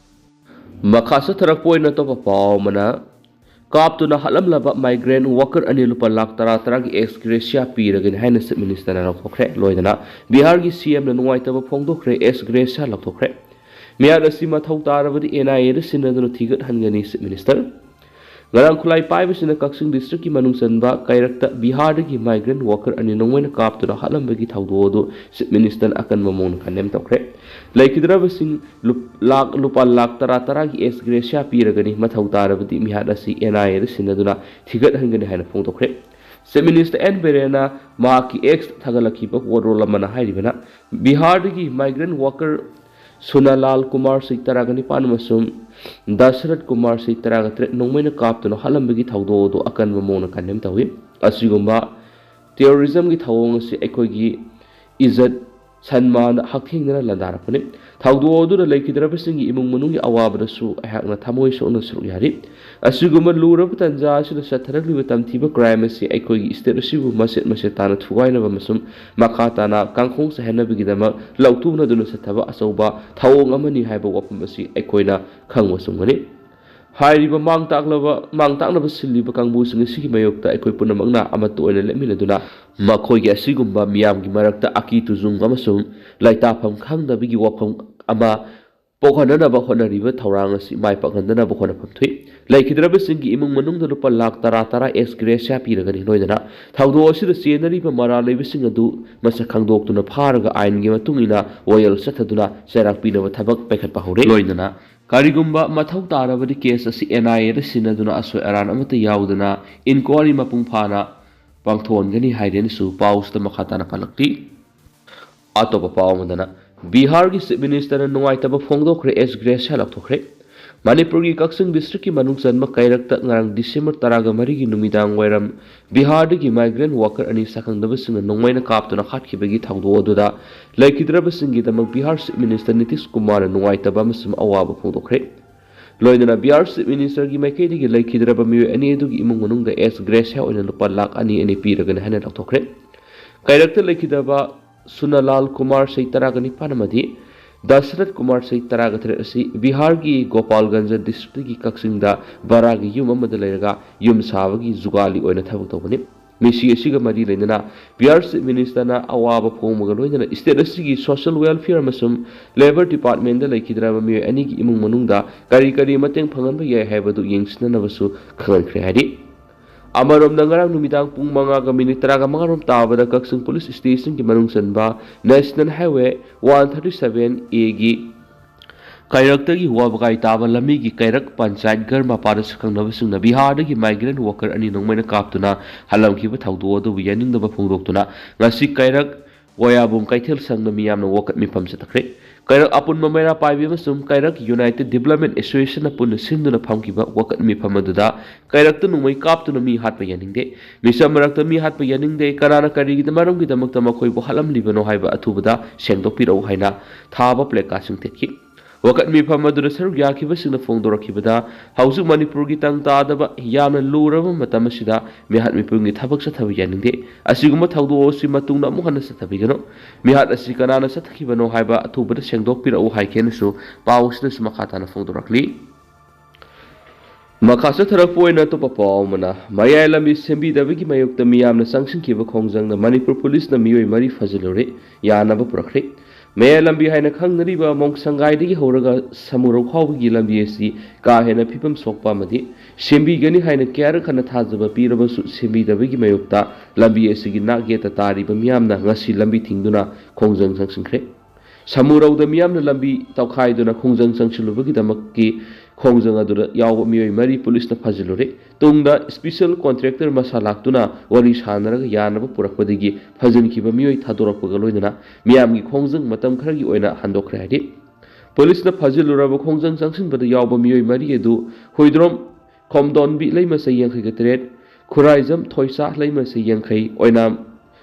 ꯃꯈꯥ ꯆꯠꯊꯔꯛꯄ ꯑꯣꯏꯅ ꯑꯇꯣꯞꯄ ꯄꯥꯎ ꯑꯃꯅ, ꯀꯥꯞꯇꯨꯅ ꯍꯥꯠꯂꯝꯂꯕ ꯃꯥꯏꯒ꯭ꯔꯦꯟ ꯋꯥꯀꯔ ꯑꯅꯤ ꯂꯨꯄꯥ ꯂꯥꯈ ꯇꯔꯥ ꯇꯔꯥꯒꯤ ꯑꯦꯛꯁ ꯒ꯭ꯔꯦꯁꯤꯌꯥ ꯄꯤꯔꯒꯅꯤ ꯍꯥꯏꯅ ꯆꯤꯐ ꯃꯤꯅꯤꯁꯇꯔꯅ ꯂꯥꯎꯊꯣꯛꯈ꯭ꯔꯦ꯫ ꯂꯣꯏꯅꯅ ꯕꯤꯍꯥꯔꯒꯤ ꯁꯤ ꯑꯦꯝꯅ ꯅꯨꯡꯉꯥꯏꯇꯕ ꯐꯣꯡꯗꯣꯛꯈ꯭ꯔꯦ, ꯑꯦꯛꯁ ꯒ꯭ꯔꯦꯁꯤꯌꯥ ꯂꯧꯊꯣꯛꯈ꯭ꯔꯦ꯫ ꯃꯤꯍꯥꯠ ꯑꯁꯤ ꯃꯊꯧ ꯇꯥꯔꯕꯗꯤ ꯑꯦꯟ ꯑꯥꯏ ꯑꯦꯗ ꯁꯤꯟꯅꯗꯨꯅ ꯊꯤꯒꯠꯍꯟꯒꯅꯤ, ꯆꯤꯐ ꯃꯤꯅꯤꯁꯇꯔ꯫ ꯉꯔꯥꯡ ꯈꯨꯠꯂꯥꯏ ꯄꯥꯏꯕꯁꯤꯅ ꯀꯛꯆꯤꯡ ꯗꯤꯁꯇ꯭ꯔꯤꯛꯀꯤ ꯃꯅꯨꯡ ꯆꯟꯕ ꯀꯩꯔꯛꯇ ꯕꯤꯍꯥꯔꯗꯒꯤ ꯃꯥꯏꯒ꯭ꯔꯦꯟ ꯋꯥꯀꯔ ꯑꯅꯤ ꯅꯣꯡꯃꯩꯅ ꯀꯥꯞꯇꯨꯅ ꯍꯥꯠꯂꯝꯕꯒꯤ ꯊꯧꯗꯣꯛ ꯑꯗꯨ ꯆꯤꯐ ꯃꯤꯅꯤꯁꯇꯔꯅ ꯑꯀꯟꯕ ꯃꯑꯣꯡꯗ ꯀꯟꯗꯦꯝ ꯇꯧꯈ꯭ꯔꯦ꯫ ꯂꯩꯈꯤꯗ꯭ꯔꯕꯁꯤꯡ ꯂꯨꯞ-, ꯂꯥꯈ, ꯂꯨꯄꯥ ꯂꯥꯈ ꯇꯔꯥ ꯇꯔꯥꯒꯤ ꯑꯦꯛꯁ ꯒ꯭ꯔꯦꯁꯤꯌꯥ ꯄꯤꯔꯒꯅꯤ, ꯃꯊꯧ ꯇꯥꯔꯕꯗꯤ ꯃꯤꯍꯥꯠ ꯑꯁꯤ ꯑꯦꯟ ꯑꯥꯏ ꯑꯦꯗ ꯁꯤꯟꯅꯗꯨꯅ ꯊꯤꯒꯠꯍꯟꯒꯅꯤ ꯍꯥꯏꯅ ꯐꯣꯡꯗꯣꯛꯈ꯭ꯔꯦ꯫ ꯆꯤꯐ ꯃꯤꯅꯤꯁꯇꯔ ꯑꯦꯟ ꯕꯤꯔꯦꯟꯅ ꯃꯍꯥꯛꯀꯤ ꯑꯦꯛꯁ ꯊꯥꯒꯠꯂꯛꯈꯤꯕ ꯋꯥꯔꯣꯜ ꯑꯃꯅ ꯍꯥꯏꯔꯤꯕꯅ, ꯕꯤꯍꯥꯔꯗꯒꯤ ꯃꯥꯏꯒ꯭ꯔꯦꯟ ꯋꯥꯀꯔ ꯁꯨꯅꯥꯂꯥꯜ ꯀꯨꯃꯥꯔ ꯁꯤ ꯇꯔꯥꯒ ꯅꯤꯄꯥꯟ ꯑꯃꯁꯨꯡ ꯗꯁꯔꯠ ꯀꯨꯃꯥꯔ ꯁꯤ ꯇꯔꯥꯒ ꯇꯔꯦꯠ ꯅꯣꯡꯃꯩꯅ ꯀꯥꯞꯇꯨꯅ ꯍꯥꯠꯂꯝꯕꯒꯤ ꯊꯧꯗꯣꯛ ꯑꯗꯨ ꯑꯀꯟꯕ ꯃꯑꯣꯡꯗ ꯀꯟꯗꯦꯝ ꯇꯧꯏ꯫ ꯑꯁꯤꯒꯨꯝꯕ ꯇꯦꯔꯣꯔꯤꯖꯝꯒꯤ ꯊꯧꯑꯣꯡ ꯑꯁꯤ ꯑꯩꯈꯣꯏꯒꯤ ꯏꯖꯠ ꯁꯟꯃꯥꯟ ꯍꯛꯊꯦꯡꯅꯅ ꯂꯥꯟꯗꯥꯔꯛꯄꯅꯤ꯫ ꯊꯧꯗꯣꯛ ꯑꯗꯨꯗ ꯂꯩꯈꯤꯗ꯭ꯔꯕꯁꯤꯡꯒꯤ ꯏꯃꯨꯡ ꯃꯅꯨꯡꯒꯤ ꯑꯋꯥꯕꯗꯁꯨ ꯑꯩꯍꯥꯛꯅ ꯊꯃꯣꯏ ꯁꯣꯛꯅ ꯁꯔꯨꯛ ꯌꯥꯔꯤ꯫ ꯑꯁꯤꯒꯨꯝꯕ ꯂꯨꯔꯕ ꯇꯥꯟꯖꯥ ꯑꯁꯤꯗ ꯆꯠꯊꯔꯛꯂꯤꯕ ꯇꯝꯊꯤꯕ ꯀ꯭ꯔꯥꯏꯝ ꯑꯁꯤ ꯑꯩꯈꯣꯏꯒꯤ ꯁ꯭ꯇꯦꯠ ꯑꯁꯤꯕꯨ ꯃꯆꯦꯠ ꯃꯆꯦꯠ ꯇꯥꯅ ꯊꯨꯒꯥꯏꯅꯕ ꯑꯃꯁꯨꯡ ꯃꯈꯥ ꯇꯥꯅ ꯀꯥꯡꯈꯣꯡ ꯆꯥꯏꯍꯟꯅꯕꯒꯤꯗꯃꯛ ꯂꯧꯊꯣꯛꯅꯗꯨꯅ ꯆꯠꯊꯕ ꯑꯆꯧꯕ ꯊꯧꯑꯣꯡ ꯑꯃꯅꯤ ꯍꯥꯏꯕ ꯋꯥꯐꯝ ꯑꯁꯤ ꯑꯩꯈꯣꯏꯅ ꯈꯪꯕ ꯆꯨꯝꯒꯅꯤ꯫ ꯍꯥꯏꯔꯤꯕ ꯃꯥꯡ ꯇꯥꯛꯂꯕ, ꯃꯥꯡ ꯇꯥꯛꯅꯕ ꯁꯤꯜꯂꯤꯕ ꯀꯥꯡꯕꯨꯁꯤꯡ ꯑꯁꯤꯒꯤ ꯃꯥꯌꯣꯛꯇ ꯑꯩꯈꯣꯏ ꯄꯨꯝꯅꯃꯛꯅ ꯑꯃꯠꯇ ꯑꯣꯏꯅ ꯂꯦꯞꯃꯤꯟꯅꯗꯨꯅ ꯃꯈꯣꯏꯒꯤ ꯑꯁꯤꯒꯨꯝꯕ ꯃꯤꯌꯥꯝꯒꯤ ꯃꯔꯛꯇ ꯑꯀꯤ ꯇꯨꯖꯨꯡ ꯑꯃꯁꯨꯡ ꯂꯩꯇꯥꯐꯝ ꯈꯪꯗꯕꯒꯤ ꯋꯥꯐꯝ ꯑꯃ ꯄꯣꯛꯍꯟꯅꯅꯕ ꯍꯣꯠꯅꯔꯤꯕ ꯊꯧꯔꯥꯡ ꯑꯁꯤ ꯃꯥꯏ ꯄꯥꯛꯍꯟꯗꯅꯕ ꯍꯣꯠꯅꯐꯝ ꯊꯣꯛꯏ꯫ ꯂꯩꯈꯤꯗ꯭ꯔꯕꯁꯤꯡꯒꯤ ꯏꯃꯨꯡ ꯃꯅꯨꯡꯗ ꯂꯨꯄꯥ ꯂꯥꯈ ꯇꯔꯥ ꯇꯔꯥ ꯑꯦꯛꯁ ꯒ꯭ꯔꯦꯁꯤꯌꯥ ꯄꯤꯔꯒꯅꯤ꯫ ꯂꯣꯏꯅꯅ ꯊꯧꯗꯣꯛ ꯑꯁꯤꯗ ꯆꯦꯟꯅꯔꯤꯕ ꯃꯔꯥꯜ ꯂꯩꯕꯁꯤꯡ ꯑꯗꯨ ꯃꯁꯛ ꯈꯪꯗꯣꯛꯇꯨꯅ ꯐꯥꯔꯒ ꯑꯥꯏꯟꯒꯤ ꯃꯇꯨꯡ ꯏꯟꯅ ꯋꯥꯌꯦꯜ ꯆꯠꯊꯗꯨꯅ ꯆꯩꯔꯥꯛ ꯄꯤꯅꯕ ꯊꯕꯛ ꯄꯥꯏꯈꯠꯄ ꯍꯧꯔꯦ꯫ ꯂꯣꯏꯅꯅ ꯀꯔꯤꯒꯨꯝꯕ ꯃꯊꯧ ꯇꯥꯔꯕꯗꯤ ꯀꯦꯁ ꯑꯁꯤ ꯑꯦꯟ ꯑꯥꯏ ꯑꯦꯗ ꯁꯤꯟꯅꯗꯨꯅ ꯑꯁꯣꯏ ꯑꯔꯥꯟ ꯑꯃꯠꯇ ꯌꯥꯎꯗꯅ ꯏꯟꯀ꯭ꯋꯥꯔꯤ ꯃꯄꯨꯡ ꯐꯥꯅ ꯄꯥꯡꯊꯣꯛꯍꯟꯒꯅꯤ ꯍꯥꯏꯔꯦꯅꯁꯨ ꯄꯥꯎꯁꯤꯗ ꯃꯈꯥ ꯇꯥꯅ ꯄꯜꯂꯛꯂꯤ꯫ ꯑꯇꯣꯞꯄ ꯄꯥꯎ ꯑꯃꯗꯅ, ꯕꯤꯍꯥꯔꯒꯤ ꯆꯤꯐ ꯃꯤꯅꯤꯁꯇꯔꯅ ꯅꯨꯡꯉꯥꯏꯇꯕ ꯐꯣꯡꯗꯣꯛꯈ꯭ꯔꯦ, ꯑꯦꯁ ꯒ꯭ꯔꯦꯁꯤꯌꯥ ꯂꯧꯊꯣꯛꯈ꯭ꯔꯦ꯫ ꯃꯅꯤꯄꯨꯔꯒꯤ ꯀꯛꯆꯤꯡ ꯗꯤꯁꯇ꯭ꯔꯤꯛꯀꯤ ꯃꯅꯨꯡ ꯆꯟꯕ ꯀꯩꯔꯛꯇ ꯉꯔꯥꯡ ꯗꯤꯁꯦꯝꯕꯔ ꯇꯔꯥꯒ ꯃꯔꯤꯒꯤ ꯅꯨꯃꯤꯗꯥꯡ ꯋꯥꯏꯔꯝ ꯕꯤꯍꯥꯔꯗꯒꯤ migrant worker ꯑꯅꯤ ꯁꯛꯈꯪꯗꯕꯁꯤꯡꯅ ꯅꯣꯡꯃꯩꯅ ꯀꯥꯞꯇꯨꯅ ꯍꯥꯠꯈꯤꯕꯒꯤ ꯊꯧꯗꯣꯛ ꯑꯗꯨꯗ ꯂꯩꯈꯤꯗ꯭ꯔꯕꯁꯤꯡꯒꯤꯗꯃꯛ ꯕꯤꯍꯥꯔ ꯆꯤꯐ ꯃꯤꯅꯤꯁꯇꯔ ꯅꯤꯇꯤꯁ ꯀꯨꯃꯥꯔꯅ ꯅꯨꯡꯉꯥꯏꯇꯕ ꯑꯃꯁꯨꯡ ꯑꯋꯥꯕ ꯐꯣꯡꯗꯣꯛꯈ꯭ꯔꯦ꯫ ꯂꯣꯏꯅꯅ ꯕꯤꯍꯥꯔ ꯆꯤꯐ ꯃꯤꯅꯤꯁꯇꯔꯒꯤ ꯃꯥꯏꯀꯩꯗꯒꯤ ꯂꯩꯈꯤꯗ꯭ꯔꯕ ꯃꯤꯑꯣꯏ ꯑꯅꯤ ꯑꯗꯨꯒꯤ ꯏꯃꯨꯡ ꯃꯅꯨꯡꯗ ꯑꯦꯁ ꯒ꯭ꯔꯦꯁꯤꯌꯥ ꯑꯣꯏꯅ ꯂꯨꯄꯥ ꯂꯥꯈ ꯑꯅꯤ ꯑꯅꯤ ꯄꯤꯔꯒꯅꯤ ꯍꯥꯏꯅ ꯂꯥꯎꯊꯣꯛꯈ꯭ꯔꯦ꯫ ꯀꯩꯔꯛꯇ ꯂꯩꯈꯤꯗꯕ ꯁꯨꯅꯂꯥꯜ ꯀꯨꯃꯥꯔ, ꯆꯍꯤ ꯇꯔꯥꯒ ꯅꯤꯄꯥꯟ, ꯑꯃꯗꯤ ꯗꯁꯔꯠ ꯀꯨꯃꯥꯔ, ꯆꯍꯤ ꯇꯔꯥꯒ ꯇꯔꯦꯠ, ꯑꯁꯤ ꯕꯤꯍꯥꯔꯒꯤ ꯒꯣꯄꯥꯜꯒꯟꯖ ꯗꯤꯁꯇ꯭ꯔꯤꯛꯇꯒꯤ ꯀꯛꯆꯤꯡꯗ ꯚꯔꯥꯒꯤ ꯌꯨꯝ ꯑꯃꯗ ꯂꯩꯔꯒ ꯌꯨꯝ ꯁꯥꯕꯒꯤ ꯖꯨꯒꯥꯂꯤ ꯑꯣꯏꯅ ꯊꯕꯛ ꯇꯧꯕꯅꯤ꯫ ꯃꯤꯁꯤ ꯑꯁꯤꯒ ꯃꯔꯤ ꯂꯩꯅꯅ ꯕꯤꯍꯥꯔ ꯆꯤꯐ ꯃꯤꯅꯤꯁꯇꯔꯅ ꯑꯋꯥꯕ ꯐꯣꯡꯕꯒ ꯂꯣꯏꯅꯅ ꯁ꯭ꯇꯦꯠ ꯑꯁꯤꯒꯤ ꯁꯣꯁꯤꯌꯦꯜ ꯋꯦꯜꯐꯤꯌꯔ ꯑꯃꯁꯨꯡ ꯂꯦꯕꯔ ꯗꯤꯄꯥꯔꯠꯃꯦꯟꯗ ꯂꯩꯈꯤꯗ꯭ꯔꯕ ꯃꯤꯑꯣꯏ ꯑꯅꯤꯒꯤ ꯏꯃꯨꯡ ꯃꯅꯨꯡꯗ ꯀꯔꯤ ꯀꯔꯤ ꯃꯇꯦꯡ ꯐꯪꯍꯟꯕ ꯌꯥꯏ ꯍꯥꯏꯕꯗꯨ ꯌꯦꯡꯁꯤꯟꯅꯅꯕꯁꯨ ꯈꯪꯍꯟꯈ꯭ꯔꯦ ꯍꯥꯏꯔꯤ꯫ ꯑꯃꯔꯣꯝꯗ, ꯉꯔꯥꯡ ꯅꯨꯃꯤꯗꯥꯡ ꯄꯨꯡ ꯃꯉꯥꯒ ꯃꯤꯅꯤꯠ ꯇꯔꯥꯒ ꯃꯉꯥꯔꯣꯝ ꯇꯥꯕꯗ ꯀꯛꯆꯤꯡ ꯄꯨꯂꯤꯁ ꯁ꯭ꯇꯦꯁꯟꯒꯤ ꯃꯅꯨꯡ ꯆꯟꯕ national highway one thirty seven ꯑꯦꯒꯤ ꯀꯩꯔꯛꯇꯒꯤ ꯋꯥꯕꯒꯥꯏ ꯇꯥꯕ ꯂꯝꯕꯤꯒꯤ ꯀꯩꯔꯛ ꯄꯟꯆꯥꯌꯠ ꯘꯔ ꯃꯄꯥꯗ ꯁꯛꯈꯪꯅꯕꯁꯤꯡꯅ ꯕꯤꯍꯥꯔꯗꯒꯤ migrant worker ꯑꯅꯤ ꯅꯣꯡꯃꯩꯅ ꯀꯥꯞꯇꯨꯅ ꯍꯜꯂꯝꯈꯤꯕ ꯊꯧꯗꯣꯛ ꯑꯗꯨꯕꯨ ꯌꯥꯅꯤꯡꯗꯕ ꯐꯣꯡꯗꯣꯛꯇꯨꯅ ꯉꯁꯤ ꯀꯩꯔꯛ ꯋꯥꯌꯥꯕꯨꯡ ꯀꯩꯊꯦꯜ ꯁꯪꯗ ꯃꯤꯌꯥꯝꯅ ꯋꯥꯀꯠ ꯃꯤꯐꯝ ꯆꯠꯊꯈ꯭ꯔꯦ꯫ ꯀꯩꯔꯛ ꯑꯄꯨꯟꯕ ꯃꯩꯔꯥ ꯄꯥꯏꯕꯤ ꯑꯃꯁꯨꯡ ꯀꯩꯔꯛ ꯌꯨꯅꯥꯏꯇꯦꯗ ꯗꯤꯕ꯭ꯂꯞꯃꯦꯟ ꯑꯦꯁꯣꯁꯤꯌꯦꯁꯟꯅ ꯄꯨꯟꯅ ꯁꯤꯟꯗꯨꯅ ꯐꯝꯈꯤꯕ ꯋꯥꯀꯠ ꯃꯤꯐꯝ ꯑꯗꯨꯗ ꯀꯩꯔꯛꯇ ꯅꯣꯡꯃꯩ ꯀꯥꯞꯇꯨꯅ ꯃꯤ ꯍꯥꯠꯄ ꯌꯥꯅꯤꯡꯗꯦ, ꯃꯤꯆꯝ ꯃꯔꯛꯇ ꯃꯤ ꯍꯥꯠꯄ ꯌꯥꯅꯤꯡꯗꯦ, ꯀꯅꯥꯅ ꯀꯔꯤꯒꯤꯗ ꯃꯔꯝꯒꯤꯗꯃꯛꯇ ꯃꯈꯣꯏꯕꯨ ꯍꯥꯠꯂꯝꯂꯤꯕꯅꯣ ꯍꯥꯏꯕ ꯑꯊꯨꯕꯗ ꯁꯦꯡꯗꯣꯛꯄꯤꯔꯛꯎ ꯍꯥꯏꯅ ꯊꯥꯕ ꯄ꯭ꯂꯦꯀꯥꯔꯗꯁꯤꯡ ꯊꯦꯠꯈꯤ꯫ ꯋꯥꯀꯠ ꯃꯤꯐꯝ ꯑꯗꯨꯗ ꯁꯔꯨꯛ ꯌꯥꯈꯤꯕꯁꯤꯡꯅ ꯐꯣꯡꯗꯣꯔꯛꯈꯤꯕꯗ, ꯍꯧꯖꯤꯛ ꯃꯅꯤꯄꯨꯔꯒꯤ ꯇꯪ ꯇꯥꯗꯕ ꯌꯥꯝꯅ ꯂꯨꯔꯕ ꯃꯇꯝ ꯑꯁꯤꯗ ꯃꯤꯍꯥꯠ ꯃꯤꯄꯨꯟꯒꯤ ꯊꯕꯛ ꯆꯠꯊꯕ ꯌꯥꯅꯤꯡꯗꯦ꯫ ꯑꯁꯤꯒꯨꯝꯕ ꯊꯧꯗꯣꯛ ꯑꯁꯤ ꯃꯇꯨꯡꯗ ꯑꯃꯨꯛ ꯍꯟꯅ ꯆꯠꯊꯕꯤꯒꯅꯨ꯫ ꯃꯤꯍꯥꯠ ꯑꯁꯤ ꯀꯅꯥꯅ ꯆꯠꯊꯈꯤꯕꯅꯣ ꯍꯥꯏꯕ ꯑꯊꯨꯕꯗ ꯁꯦꯡꯗꯣꯛꯄꯤꯔꯛꯎ ꯍꯥꯏꯈꯤ ꯍꯥꯏꯅꯁꯨ ꯄꯥꯎ ꯑꯁꯤꯗꯁꯨ ꯃꯈꯥ ꯇꯥꯅ ꯐꯣꯡꯗꯣꯔꯛꯂꯤ꯫ ꯃꯈꯥ ꯆꯠꯊꯔꯛꯄ ꯑꯣꯏꯅ ꯑꯇꯣꯞꯄ ꯄꯥꯎ ꯑꯃꯅ, ꯃꯌꯥꯏ ꯂꯝꯕꯤ ꯁꯦꯝꯕꯤꯗꯕꯒꯤ ꯃꯥꯌꯣꯛꯇ ꯃꯤꯌꯥꯝꯅ ꯆꯪꯁꯤꯟꯈꯤꯕ ꯈꯣꯡꯖꯪꯗ ꯃꯅꯤꯄꯨꯔ ꯄꯨꯂꯤꯁꯅ ꯃꯤꯑꯣꯏ ꯃꯔꯤ ꯐꯥꯖꯤꯜꯂꯨꯔꯦ꯫ ꯌꯥꯅꯕ ꯄꯨꯔꯛꯈ꯭ꯔꯦ꯫ ꯃꯌꯥꯏ ꯂꯝꯕꯤ ꯍꯥꯏꯅ ꯈꯪꯅꯔꯤꯕ ꯃꯣꯡꯁꯪꯒꯥꯏꯗꯒꯤ ꯍꯧꯔꯒ ꯁꯃꯨꯔꯧ ꯐꯥꯎꯕꯒꯤ ꯂꯝꯕꯤ ꯑꯁꯤ ꯀꯥ ꯍꯦꯟꯅ ꯐꯤꯕꯝ ꯁꯣꯛꯄ ꯑꯃꯗꯤ ꯁꯦꯝꯕꯤꯒꯅꯤ ꯍꯥꯏꯅ ꯀꯌꯥꯔꯛ ꯍꯟꯅ ꯊꯥꯖꯕ ꯄꯤꯔꯕꯁꯨ ꯁꯦꯝꯕꯤꯗꯕꯒꯤ ꯃꯥꯌꯣꯛꯇ ꯂꯝꯕꯤ ꯑꯁꯤꯒꯤ ꯅꯥꯛ ꯌꯦꯠꯇ ꯇꯥꯔꯤꯕ ꯃꯤꯌꯥꯝꯅ ꯉꯁꯤ ꯂꯝꯕꯤ ꯊꯤꯡꯗꯨꯅ ꯈꯣꯡꯖꯪ ꯆꯪꯁꯤꯟꯈ꯭ꯔꯦ꯫ ꯁꯃꯨꯔꯧꯗ ꯃꯤꯌꯥꯝꯅ ꯂꯝꯕꯤ ꯇꯧꯈꯥꯏꯗꯨꯅ ꯈꯣꯡꯖꯪ ꯆꯪꯁꯤꯜꯂꯨꯕꯒꯤꯗꯃꯛꯀꯤ ꯈꯣꯡꯖꯪ ꯑꯗꯨꯗ ꯌꯥꯎꯕ ꯃꯤꯑꯣꯏ ꯃꯔꯤ ꯄꯨꯂꯤꯁꯅ ꯐꯥꯖꯤꯜꯂꯨꯔꯦ꯫ ꯇꯨꯡꯗ ꯁ꯭ꯄꯤꯁꯦꯜ ꯀꯣꯟꯇ꯭ꯔꯦꯛꯇꯔ ꯃꯁꯥ ꯂꯥꯛꯇꯨꯅ ꯋꯥꯔꯤ ꯁꯥꯟꯅꯔꯒ ꯌꯥꯅꯕ ꯄꯨꯔꯛꯄꯗꯒꯤ ꯐꯥꯖꯤꯟꯈꯤꯕ ꯃꯤꯑꯣꯏ ꯊꯥꯗꯣꯔꯛꯄꯒ ꯂꯣꯏꯅꯅ ꯃꯤꯌꯥꯝꯒꯤ ꯈꯣꯡꯖꯪ ꯃꯇꯝ ꯈꯔꯒꯤ ꯑꯣꯏꯅ ꯍꯟꯗꯣꯛꯈ꯭ꯔꯦ ꯍꯥꯏꯔꯤ꯫ ꯄꯨꯂꯤꯁꯅ ꯐꯥꯖꯤꯜꯂꯨꯔꯕ ꯈꯣꯡꯖꯪ ꯆꯪꯁꯤꯟꯕꯗ ꯌꯥꯎꯕ ꯃꯤꯑꯣꯏ ꯃꯔꯤ ꯑꯗꯨ ꯍꯨꯏꯗ꯭ꯔꯣꯝ ꯈꯣꯝꯗꯣꯟꯕꯤ, ꯂꯩꯃ ꯆꯍꯤ ꯌꯥꯡꯈꯩꯒ ꯇꯔꯦꯠ, ꯈꯨꯔꯥꯏꯖꯝ ꯊꯣꯏꯁꯥ, ꯂꯩꯃ ꯆꯍꯤ ꯌꯥꯡꯈꯩ, ꯑꯣꯏꯅꯥꯝ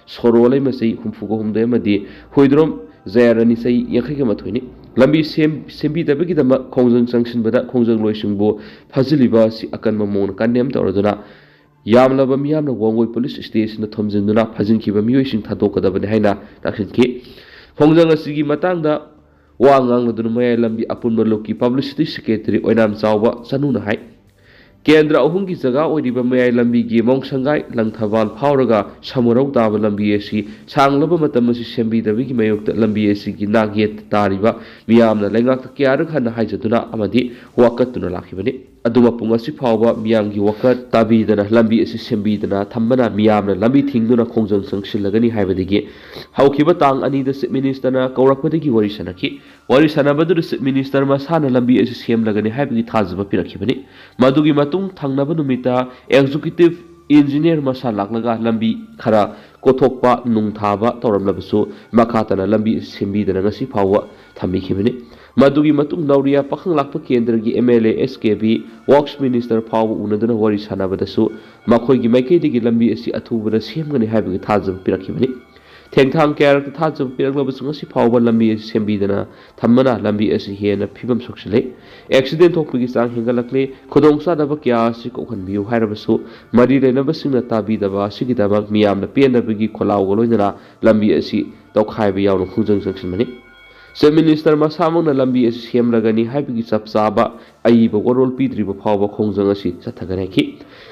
ꯁꯣꯔꯣ, ꯂꯩꯃ ꯆꯍꯤ ꯍꯨꯝꯐꯨꯒ ꯍꯨꯝꯗꯣꯏ, ꯑꯃꯗꯤ ꯍꯨꯏꯗ꯭ꯔꯣꯝ ꯖꯌꯥꯔꯥꯅꯤ, ꯆꯍꯤ ꯌꯥꯡꯈꯩꯒ ꯃꯥꯊꯣꯏꯅꯤ꯫ ꯂꯝꯕꯤ ꯁꯦꯝ-, ꯁꯦꯝꯕꯤꯗꯕꯒꯤꯗꯃꯛ ꯈꯣꯡꯖꯪ ꯆꯪꯁꯤꯟꯕꯗ ꯈꯣꯡꯖꯪꯂꯣꯏꯁꯤꯡꯕꯨ ꯐꯥꯖꯤꯜꯂꯤꯕ ꯑꯁꯤ ꯑꯀꯟꯕ ꯃꯑꯣꯡꯗ ꯀꯟꯗꯦꯝ ꯇꯧꯔꯗꯨꯅ, ꯌꯥꯝꯂꯕ ꯃꯤꯌꯥꯝꯅ ꯋꯥꯡꯒꯣꯏ ꯄꯨꯂꯤꯁ ꯁ꯭ꯇꯦꯁꯟꯗ ꯊꯣꯝꯖꯤꯟꯗꯨꯅ ꯐꯥꯖꯤꯟꯈꯤꯕ ꯃꯤꯑꯣꯏꯁꯤꯡ ꯊꯥꯗꯣꯛꯀꯗꯕꯅꯤ ꯍꯥꯏꯅ ꯇꯥꯛꯁꯤꯟꯈꯤ꯫ ꯈꯣꯡꯖꯪ ꯑꯁꯤꯒꯤ ꯃꯇꯥꯡꯗ ꯋꯥ ꯉꯥꯡꯂꯗꯨꯅ ꯃꯌꯥꯏ ꯂꯝꯕꯤ ꯑꯄꯨꯟꯕ ꯂꯨꯞꯀꯤ ꯄꯕ꯭ꯂꯤꯁꯤꯇꯤ ꯁꯦꯀ꯭ꯔꯦꯇꯔꯤ ꯑꯣꯏꯅꯥꯝ ꯆꯥꯎꯕ ꯆꯅꯨꯅ ꯍꯥꯏ, ꯀꯦꯟꯗ꯭ꯔ ꯑꯍꯨꯝꯒꯤ ꯖꯒꯥ ꯑꯣꯏꯔꯤꯕ ꯃꯌꯥꯏ ꯂꯝꯕꯤꯒꯤ ꯃꯣꯡꯁꯪꯒꯥꯏ ꯂꯪꯊꯕꯥꯜ ꯐꯥꯎꯔꯒ ꯁꯃꯨꯔꯧ ꯇꯥꯕ ꯂꯝꯕꯤ ꯑꯁꯤ ꯁꯥꯡꯂꯕ ꯃꯇꯝ ꯑꯁꯤ ꯁꯦꯝꯕꯤꯗꯕꯒꯤ ꯃꯥꯌꯣꯛꯇ ꯂꯝꯕꯤ ꯑꯁꯤꯒꯤ ꯅꯥꯛ ꯌꯦꯠꯇ ꯇꯥꯔꯤꯕ ꯃꯤꯌꯥꯝꯅ ꯂꯩꯉꯥꯛꯇ ꯀꯌꯥꯔꯛ ꯍꯟꯅ ꯍꯥꯏꯖꯗꯨꯅ ꯑꯃꯗꯤ ꯋꯥꯀꯠꯇꯨꯅ ꯂꯥꯛꯈꯤꯕꯅꯤ꯫ ꯑꯗꯨ ꯃꯄꯨꯡ ꯑꯁꯤ ꯐꯥꯎꯕ ꯃꯤꯌꯥꯝꯒꯤ ꯋꯥꯀꯠ ꯇꯥꯕꯤꯗꯅ ꯂꯝꯕꯤ ꯑꯁꯤ ꯁꯦꯝꯕꯤꯗꯅ ꯊꯝꯕꯅ ꯃꯤꯌꯥꯝꯅ ꯂꯝꯕꯤ ꯊꯤꯡꯗꯨꯅ ꯈꯣꯡꯖꯪ ꯆꯪꯁꯤꯜꯂꯒꯅꯤ ꯍꯥꯏꯕꯗꯒꯤ ꯍꯧꯈꯤꯕ ꯇꯥꯡ ꯑꯅꯤꯗ ꯆꯤꯐ ꯃꯤꯅꯤꯁꯇꯔꯅ ꯀꯧꯔꯛꯄꯗꯒꯤ ꯋꯥꯔꯤ ꯁꯥꯟꯅꯈꯤ꯫ ꯋꯥꯔꯤ ꯁꯥꯟꯅꯕꯗꯨꯗ ꯆꯤꯐ ꯃꯤꯅꯤꯁꯇꯔ ꯃꯁꯥꯅ ꯂꯝꯕꯤ ꯑꯁꯤ ꯁꯦꯝꯂꯒꯅꯤ ꯍꯥꯏꯕꯒꯤ ꯊꯥꯖꯕ ꯄꯤꯔꯛꯈꯤꯕꯅꯤ꯫ ꯃꯗꯨꯒꯤ ꯃꯇꯨꯡ ꯊꯪꯅꯕ ꯅꯨꯃꯤꯠꯇ ꯑꯦꯛꯖꯤꯀ꯭ꯌꯨꯇꯤꯚ ꯏꯟꯖꯤꯅꯤꯌꯔ ꯃꯁꯥ ꯂꯥꯛꯂꯒ ꯂꯝꯕꯤ ꯈꯔ ꯀꯣꯊꯣꯛꯄ ꯅꯨꯡ ꯊꯥꯕ ꯇꯧꯔꯝꯂꯕꯁꯨ ꯃꯈꯥ ꯇꯥꯅ ꯂꯝꯕꯤ ꯑꯁꯤ ꯁꯦꯝꯕꯤꯗꯅ ꯉꯁꯤ ꯐꯥꯎꯕ ꯊꯝꯕꯤꯈꯤꯕꯅꯤ꯫ ꯃꯗꯨꯒꯤ ꯃꯇꯨꯡ ꯂꯧꯔꯤꯌꯥ ꯄꯥꯈꯪ ꯂꯥꯛꯄ ꯀꯦꯟꯗ꯭ꯔꯒꯤ M L A S K B, works minister ꯐꯥꯎꯕ ꯎꯅꯗꯨꯅ ꯋꯥꯔꯤ ꯁꯥꯟꯅꯕꯗꯁꯨ ꯃꯈꯣꯏꯒꯤ ꯃꯥꯏꯀꯩꯗꯒꯤ ꯂꯝꯕꯤ ꯑꯁꯤ ꯑꯊꯨꯕꯗ ꯁꯦꯝꯒꯅꯤ ꯍꯥꯏꯕꯒꯤ ꯊꯥꯖꯕ ꯄꯤꯔꯛꯈꯤꯕꯅꯤ꯫ ꯊꯦꯡꯊꯥꯡ ꯀꯌꯥꯔꯛꯇ ꯊꯥꯖꯕ ꯄꯤꯔꯛꯂꯕꯁꯨ ꯉꯁꯤ ꯐꯥꯎꯕ ꯂꯝꯕꯤ ꯑꯁꯤ ꯁꯦꯝꯕꯤꯗꯅ ꯊꯝꯕꯅ ꯂꯝꯕꯤ ꯑꯁꯤ ꯍꯦꯟꯅ ꯐꯤꯕꯝ ꯁꯣꯛꯆꯤꯜꯂꯦ꯫ ꯑꯦꯛꯁꯤꯗꯦꯟ ꯊꯣꯛꯄꯒꯤ ꯆꯥꯡ ꯍꯦꯟꯒꯠꯂꯛꯂꯦ꯫ ꯈꯨꯗꯣꯡꯆꯥꯗꯕ ꯀꯌꯥ ꯑꯁꯤ ꯀꯣꯛꯍꯟꯕꯤꯌꯨ ꯍꯥꯏꯔꯕꯁꯨ ꯃꯔꯤ ꯂꯩꯅꯕꯁꯤꯡꯅ ꯇꯥꯕꯤꯗꯕ ꯑꯁꯤꯒꯤꯗꯃꯛ ꯃꯤꯌꯥꯝꯅ ꯄꯦꯟꯗꯕꯒꯤ ꯈꯣꯜꯂꯥꯎꯒ ꯂꯣꯏꯅꯅ ꯂꯝꯕꯤ ꯑꯁꯤ ꯇꯧꯈꯥꯏꯕ ꯌꯥꯎꯅ ꯈꯣꯡꯖꯪ ꯆꯪꯁꯤꯟꯕꯅꯤ꯫ ꯆꯤꯐ ꯃꯤꯅꯤꯁꯇꯔ ꯃꯁꯥꯃꯛꯅ ꯂꯝꯕꯤ ꯑꯁꯤ ꯁꯦꯝꯂꯒꯅꯤ ꯍꯥꯏꯕꯒꯤ ꯆꯞ ꯆꯥꯕ ꯑꯏꯕ ꯋꯥꯔꯣꯜ ꯄꯤꯗ꯭ꯔꯤꯕ ꯐꯥꯎꯕ ꯈꯣꯡꯖꯪ ꯑꯁꯤ ꯆꯠꯊꯒꯅꯤ ꯍꯥꯏꯈꯤ꯫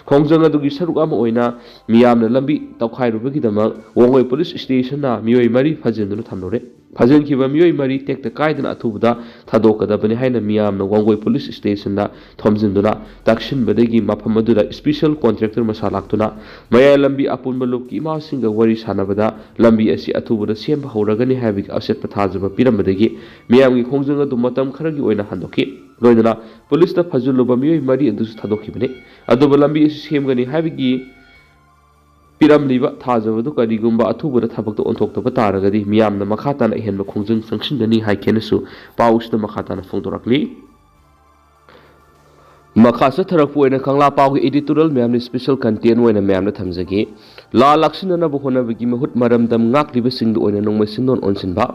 ꯈꯣꯡꯖꯪ ꯑꯗꯨꯒꯤ ꯁꯔꯨꯛ ꯑꯃ ꯑꯣꯏꯅ ꯃꯤꯌꯥꯝꯅ ꯂꯝꯕꯤ ꯇꯧꯈꯥꯏꯔꯨꯕꯒꯤꯗꯃꯛ ꯋꯥꯡꯒꯣꯏ ꯄꯨꯂꯤꯁ ꯁ꯭ꯇꯦꯁꯟꯅ ꯃꯤꯑꯣꯏ ꯃꯔꯤ ꯐꯥꯖꯤꯟꯗꯨꯅ ꯊꯝꯂꯨꯔꯦ꯫ ꯐꯥꯖꯤꯟꯈꯤꯕ ꯃꯤꯑꯣꯏ ꯃꯔꯤ ꯇꯦꯛꯇ ꯀꯥꯏꯗꯅ ꯑꯊꯨꯕꯗ ꯊꯥꯗꯣꯛꯀꯗꯕꯅꯤ ꯍꯥꯏꯅ ꯃꯤꯌꯥꯝꯅ ꯋꯥꯡꯒꯣꯏ ꯄꯨꯂꯤꯁ ꯁ꯭ꯇꯦꯁꯟꯗ ꯊꯣꯝꯖꯤꯟꯗꯨꯅ ꯇꯛꯁꯤꯟꯕꯗꯒꯤ ꯃꯐꯝ ꯑꯗꯨꯗ ꯁ꯭ꯄꯤꯁꯦꯜ ꯀꯣꯟꯇ꯭ꯔꯦꯛꯇꯔ ꯃꯁꯥ ꯂꯥꯛꯇꯨꯅ ꯃꯌꯥꯏ ꯂꯝꯕꯤ ꯑꯄꯨꯟꯕ ꯂꯨꯞꯀꯤ ꯏꯃꯥꯁꯤꯡꯒ ꯋꯥꯔꯤ ꯁꯥꯟꯅꯕꯗ ꯂꯝꯕꯤ ꯑꯁꯤ ꯑꯊꯨꯕꯗ ꯁꯦꯝꯕ ꯍꯧꯔꯒꯅꯤ ꯍꯥꯏꯕꯒꯤ ꯑꯆꯦꯠꯄ ꯊꯥꯖꯕ ꯄꯤꯔꯝꯕꯗꯒꯤ ꯃꯤꯌꯥꯝꯒꯤ ꯈꯣꯡꯖꯪ ꯑꯗꯨ ꯃꯇꯝ ꯈꯔꯒꯤ ꯑꯣꯏꯅ ꯍꯟꯗꯣꯛꯈꯤ꯫ ꯂꯣꯏꯅꯅ ꯄꯨꯂꯤꯁꯅ ꯐꯥꯖꯤꯜꯂꯨꯕ ꯃꯤꯑꯣꯏ ꯃꯔꯤ ꯑꯗꯨꯁꯨ ꯊꯥꯗꯣꯛꯈꯤꯕꯅꯤ꯫ ꯑꯗꯨꯕꯨ ꯂꯝꯕꯤ ꯑꯁꯤ ꯁꯦꯝꯒꯅꯤ ꯍꯥꯏꯕꯒꯤ ꯄꯤꯔꯝꯂꯤꯕ ꯊꯥꯖꯕꯗꯨ ꯀꯔꯤꯒꯨꯝꯕ ꯑꯊꯨꯕꯗ ꯊꯕꯛꯇ ꯑꯣꯟꯊꯣꯛꯇꯕ ꯇꯥꯔꯒꯗꯤ ꯃꯤꯌꯥꯝꯅ ꯃꯈꯥ ꯇꯥꯅ ꯑꯍꯦꯟꯕ ꯈꯣꯡꯖꯪ ꯆꯪꯁꯤꯟꯒꯅꯤ ꯍꯥꯏꯈꯤꯅꯁꯨ ꯄꯥꯎꯁꯤꯗ ꯃꯈꯥ ꯇꯥꯅ ꯐꯣꯡꯗꯣꯔꯛꯂꯤ꯫ ꯃꯈꯥ ꯆꯠꯊꯔꯛꯄ ꯑꯣꯏꯅ ꯀꯪꯂꯥ ꯄꯥꯎꯒꯤ editorial ꯃꯌꯥꯝꯅ special content ꯑꯣꯏꯅ ꯃꯌꯥꯝꯅ ꯊꯝꯖꯒꯦ꯫ ꯂꯥ ꯂꯥꯛꯁꯤꯟꯅꯅꯕ ꯍꯣꯠꯅꯕꯒꯤ ꯃꯍꯨꯠ ꯃꯔꯝꯗꯝ ꯉꯥꯛꯂꯤꯕꯁꯤꯡꯗ ꯑꯣꯏꯅ ꯅꯣꯡꯃꯩ ꯁꯤꯟꯗꯣꯟ ꯑꯣꯟꯁꯤꯟꯕ꯫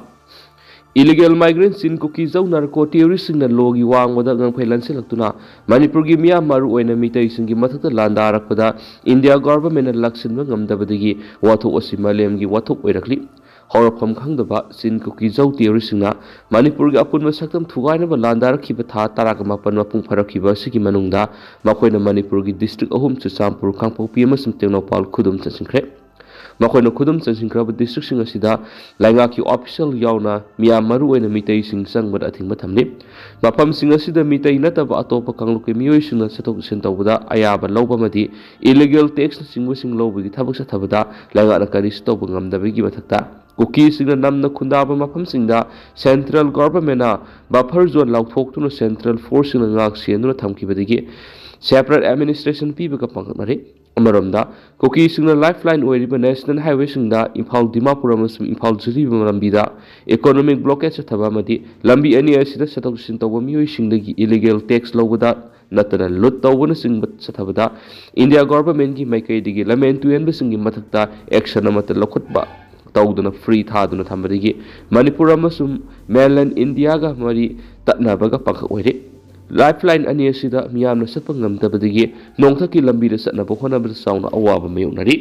Illegal migrant ꯆꯤꯟ ꯀꯨꯀꯤ ꯖꯧ narco terroristꯁꯤꯡꯅ ꯂꯣꯒꯤ ꯋꯥꯡꯃꯗ ꯉꯝꯈꯩ ꯂꯟꯁꯤꯜꯂꯛꯇꯨꯅ ꯃꯅꯤꯄꯨꯔꯒꯤ ꯃꯤꯌꯥꯝ, ꯃꯔꯨꯑꯣꯏꯅ ꯃꯤꯇꯩꯁꯤꯡꯒꯤ ꯃꯊꯛꯇ ꯂꯥꯟꯗꯥꯔꯛꯄꯗ ꯏꯟꯗꯤꯌꯥ ꯒꯣꯚꯔꯟꯃꯦꯟꯠꯅ ꯂꯥꯛꯁꯤꯟꯕ ꯉꯝꯗꯕꯗꯒꯤ ꯋꯥꯊꯣꯛ ꯑꯁꯤ ꯃꯥꯂꯦꯝꯒꯤ ꯋꯥꯊꯣꯛ ꯑꯣꯏꯔꯛꯂꯤ꯫ ꯍꯧꯔꯛꯐꯝ ꯈꯪꯗꯕ ꯆꯤꯟ ꯀꯨꯀꯤ ꯖꯧ terroristꯁꯤꯡꯅ ꯃꯅꯤꯄꯨꯔꯒꯤ ꯑꯄꯨꯟꯕ ꯁꯛꯇꯝ ꯊꯨꯒꯥꯏꯅꯕ ꯂꯥꯟꯗꯥꯔꯛꯈꯤꯕ ꯊꯥ ꯇꯔꯥꯒ ꯃꯥꯄꯟ ꯃꯄꯨꯡ ꯐꯥꯔꯛꯈꯤꯕ ꯑꯁꯤꯒꯤ ꯃꯅꯨꯡꯗ ꯃꯈꯣꯏꯅ ꯃꯅꯤꯄꯨꯔꯒꯤ district ꯑꯍꯨꯝ, ꯆꯨꯔꯆꯥꯟꯄꯨꯔ, ꯀꯥꯡꯄꯣꯛꯄꯤ ꯑꯃꯁꯨꯡ ꯇꯦꯡꯅꯧꯄꯜ ꯈꯨꯗꯨꯝ ꯆꯟꯁꯤꯟꯈ꯭ꯔꯦ꯫ ꯃꯈꯣꯏꯅ ꯈꯨꯗꯨꯝ ꯆꯟꯁꯤꯟꯈ꯭ꯔꯕ districtꯁꯤꯡ ꯑꯁꯤꯗ ꯂꯩꯉꯥꯛꯀꯤ official ꯌꯥꯎꯅ ꯃꯤꯌꯥꯝ, ꯃꯔꯨꯑꯣꯏꯅ ꯃꯤꯇꯩꯁꯤꯡ ꯆꯪꯕꯗ ꯑꯊꯤꯡꯕ ꯊꯝꯂꯤ꯫ ꯃꯐꯝꯁꯤꯡ ꯑꯁꯤꯗ ꯃꯤꯇꯩ ꯅꯠꯇꯕ ꯑꯇꯣꯞꯄ ꯀꯥꯡꯂꯨꯞꯀꯤ ꯃꯤꯑꯣꯏꯁꯤꯡꯅ ꯆꯠꯊꯣꯛ ꯆꯠꯁꯤꯟ ꯇꯧꯕꯗ ꯑꯌꯥꯕ ꯂꯧꯕ ꯑꯃꯗꯤ illegal taxꯅꯆꯤꯡꯕꯁꯤꯡ ꯂꯧꯕꯒꯤ ꯊꯕꯛ ꯆꯠꯊꯕꯗ ꯂꯩꯉꯥꯛꯅ ꯀꯔꯤꯁꯨ ꯇꯧꯕ ꯉꯝꯗꯕꯒꯤ ꯃꯊꯛꯇ, ꯀꯨꯀꯤꯁꯤꯡꯅ ꯅꯝꯅ ꯈꯨꯟꯗꯥꯕ ꯃꯐꯝꯁꯤꯡꯗ central governmentꯅ buffer zone ꯂꯥꯎꯊꯣꯛꯇꯨꯅ central forceꯁꯤꯡꯅ ꯉꯥꯛ ꯁꯦꯟꯗꯨꯅ ꯊꯝꯈꯤꯕꯗꯒꯤ separate administration ꯄꯤꯕꯒ ꯄꯥꯡꯒꯠꯅꯔꯤ꯫ ꯑꯃꯔꯣꯝꯗ, ꯀꯨꯀꯤꯁꯤꯡꯅ lifeline ꯑꯣꯏꯔꯤꯕ national highwayꯁꯤꯡꯗ ꯏꯝꯐꯥꯜ ꯗꯤꯃꯥꯄꯨꯔ ꯑꯃꯁꯨꯡ ꯏꯝꯐꯥꯜ ꯖꯤꯔꯤꯕꯥꯝ ꯂꯝꯕꯤꯗ economic blockade ꯆꯠꯊꯕ ꯑꯃꯗꯤ ꯂꯝꯕꯤ ꯑꯅꯤ ꯑꯁꯤꯗ ꯆꯠꯊꯣꯛ ꯆꯠꯁꯤꯟ ꯇꯧꯕ ꯃꯤꯑꯣꯏꯁꯤꯡꯗꯒꯤ illegal tax ꯂꯧꯕꯗ ꯅꯠꯇꯅ ꯂꯨꯠ ꯇꯧꯕꯅꯆꯤꯡꯕ ꯆꯠꯊꯕꯗ ꯏꯟꯗꯤꯌꯥ ꯒꯣꯚꯔꯟꯃꯦꯟꯠꯀꯤ ꯃꯥꯏꯀꯩꯗꯒꯤ ꯂꯝꯍꯦꯟ ꯇꯨꯍꯦꯟꯕꯁꯤꯡꯒꯤ ꯃꯊꯛꯇ action ꯑꯃꯠꯇ ꯂꯧꯈꯠꯄ ꯇꯧꯗꯅ free ꯊꯥꯗꯨꯅ ꯊꯝꯕꯗꯒꯤ ꯃꯅꯤꯄꯨꯔ ꯑꯃꯁꯨꯡ mainland ꯏꯟꯗꯤꯌꯥꯒ ꯃꯔꯤ ꯇꯠꯅꯕꯒ ꯄꯥꯡꯈꯛ ꯑꯣꯏꯔꯦ꯫ Lifeline ꯑꯅꯤ ꯑꯁꯤꯗ ꯃꯤꯌꯥꯝꯅ ꯆꯠꯄ ꯉꯝꯗꯕꯗꯒꯤ ꯅꯣꯡꯊꯛꯀꯤ ꯂꯝꯕꯤꯗ ꯆꯠꯅꯕ ꯍꯣꯠꯅꯕꯗ ꯆꯥꯎꯅ ꯑꯋꯥꯕ ꯃꯥꯌꯣꯛꯅꯔꯤ꯫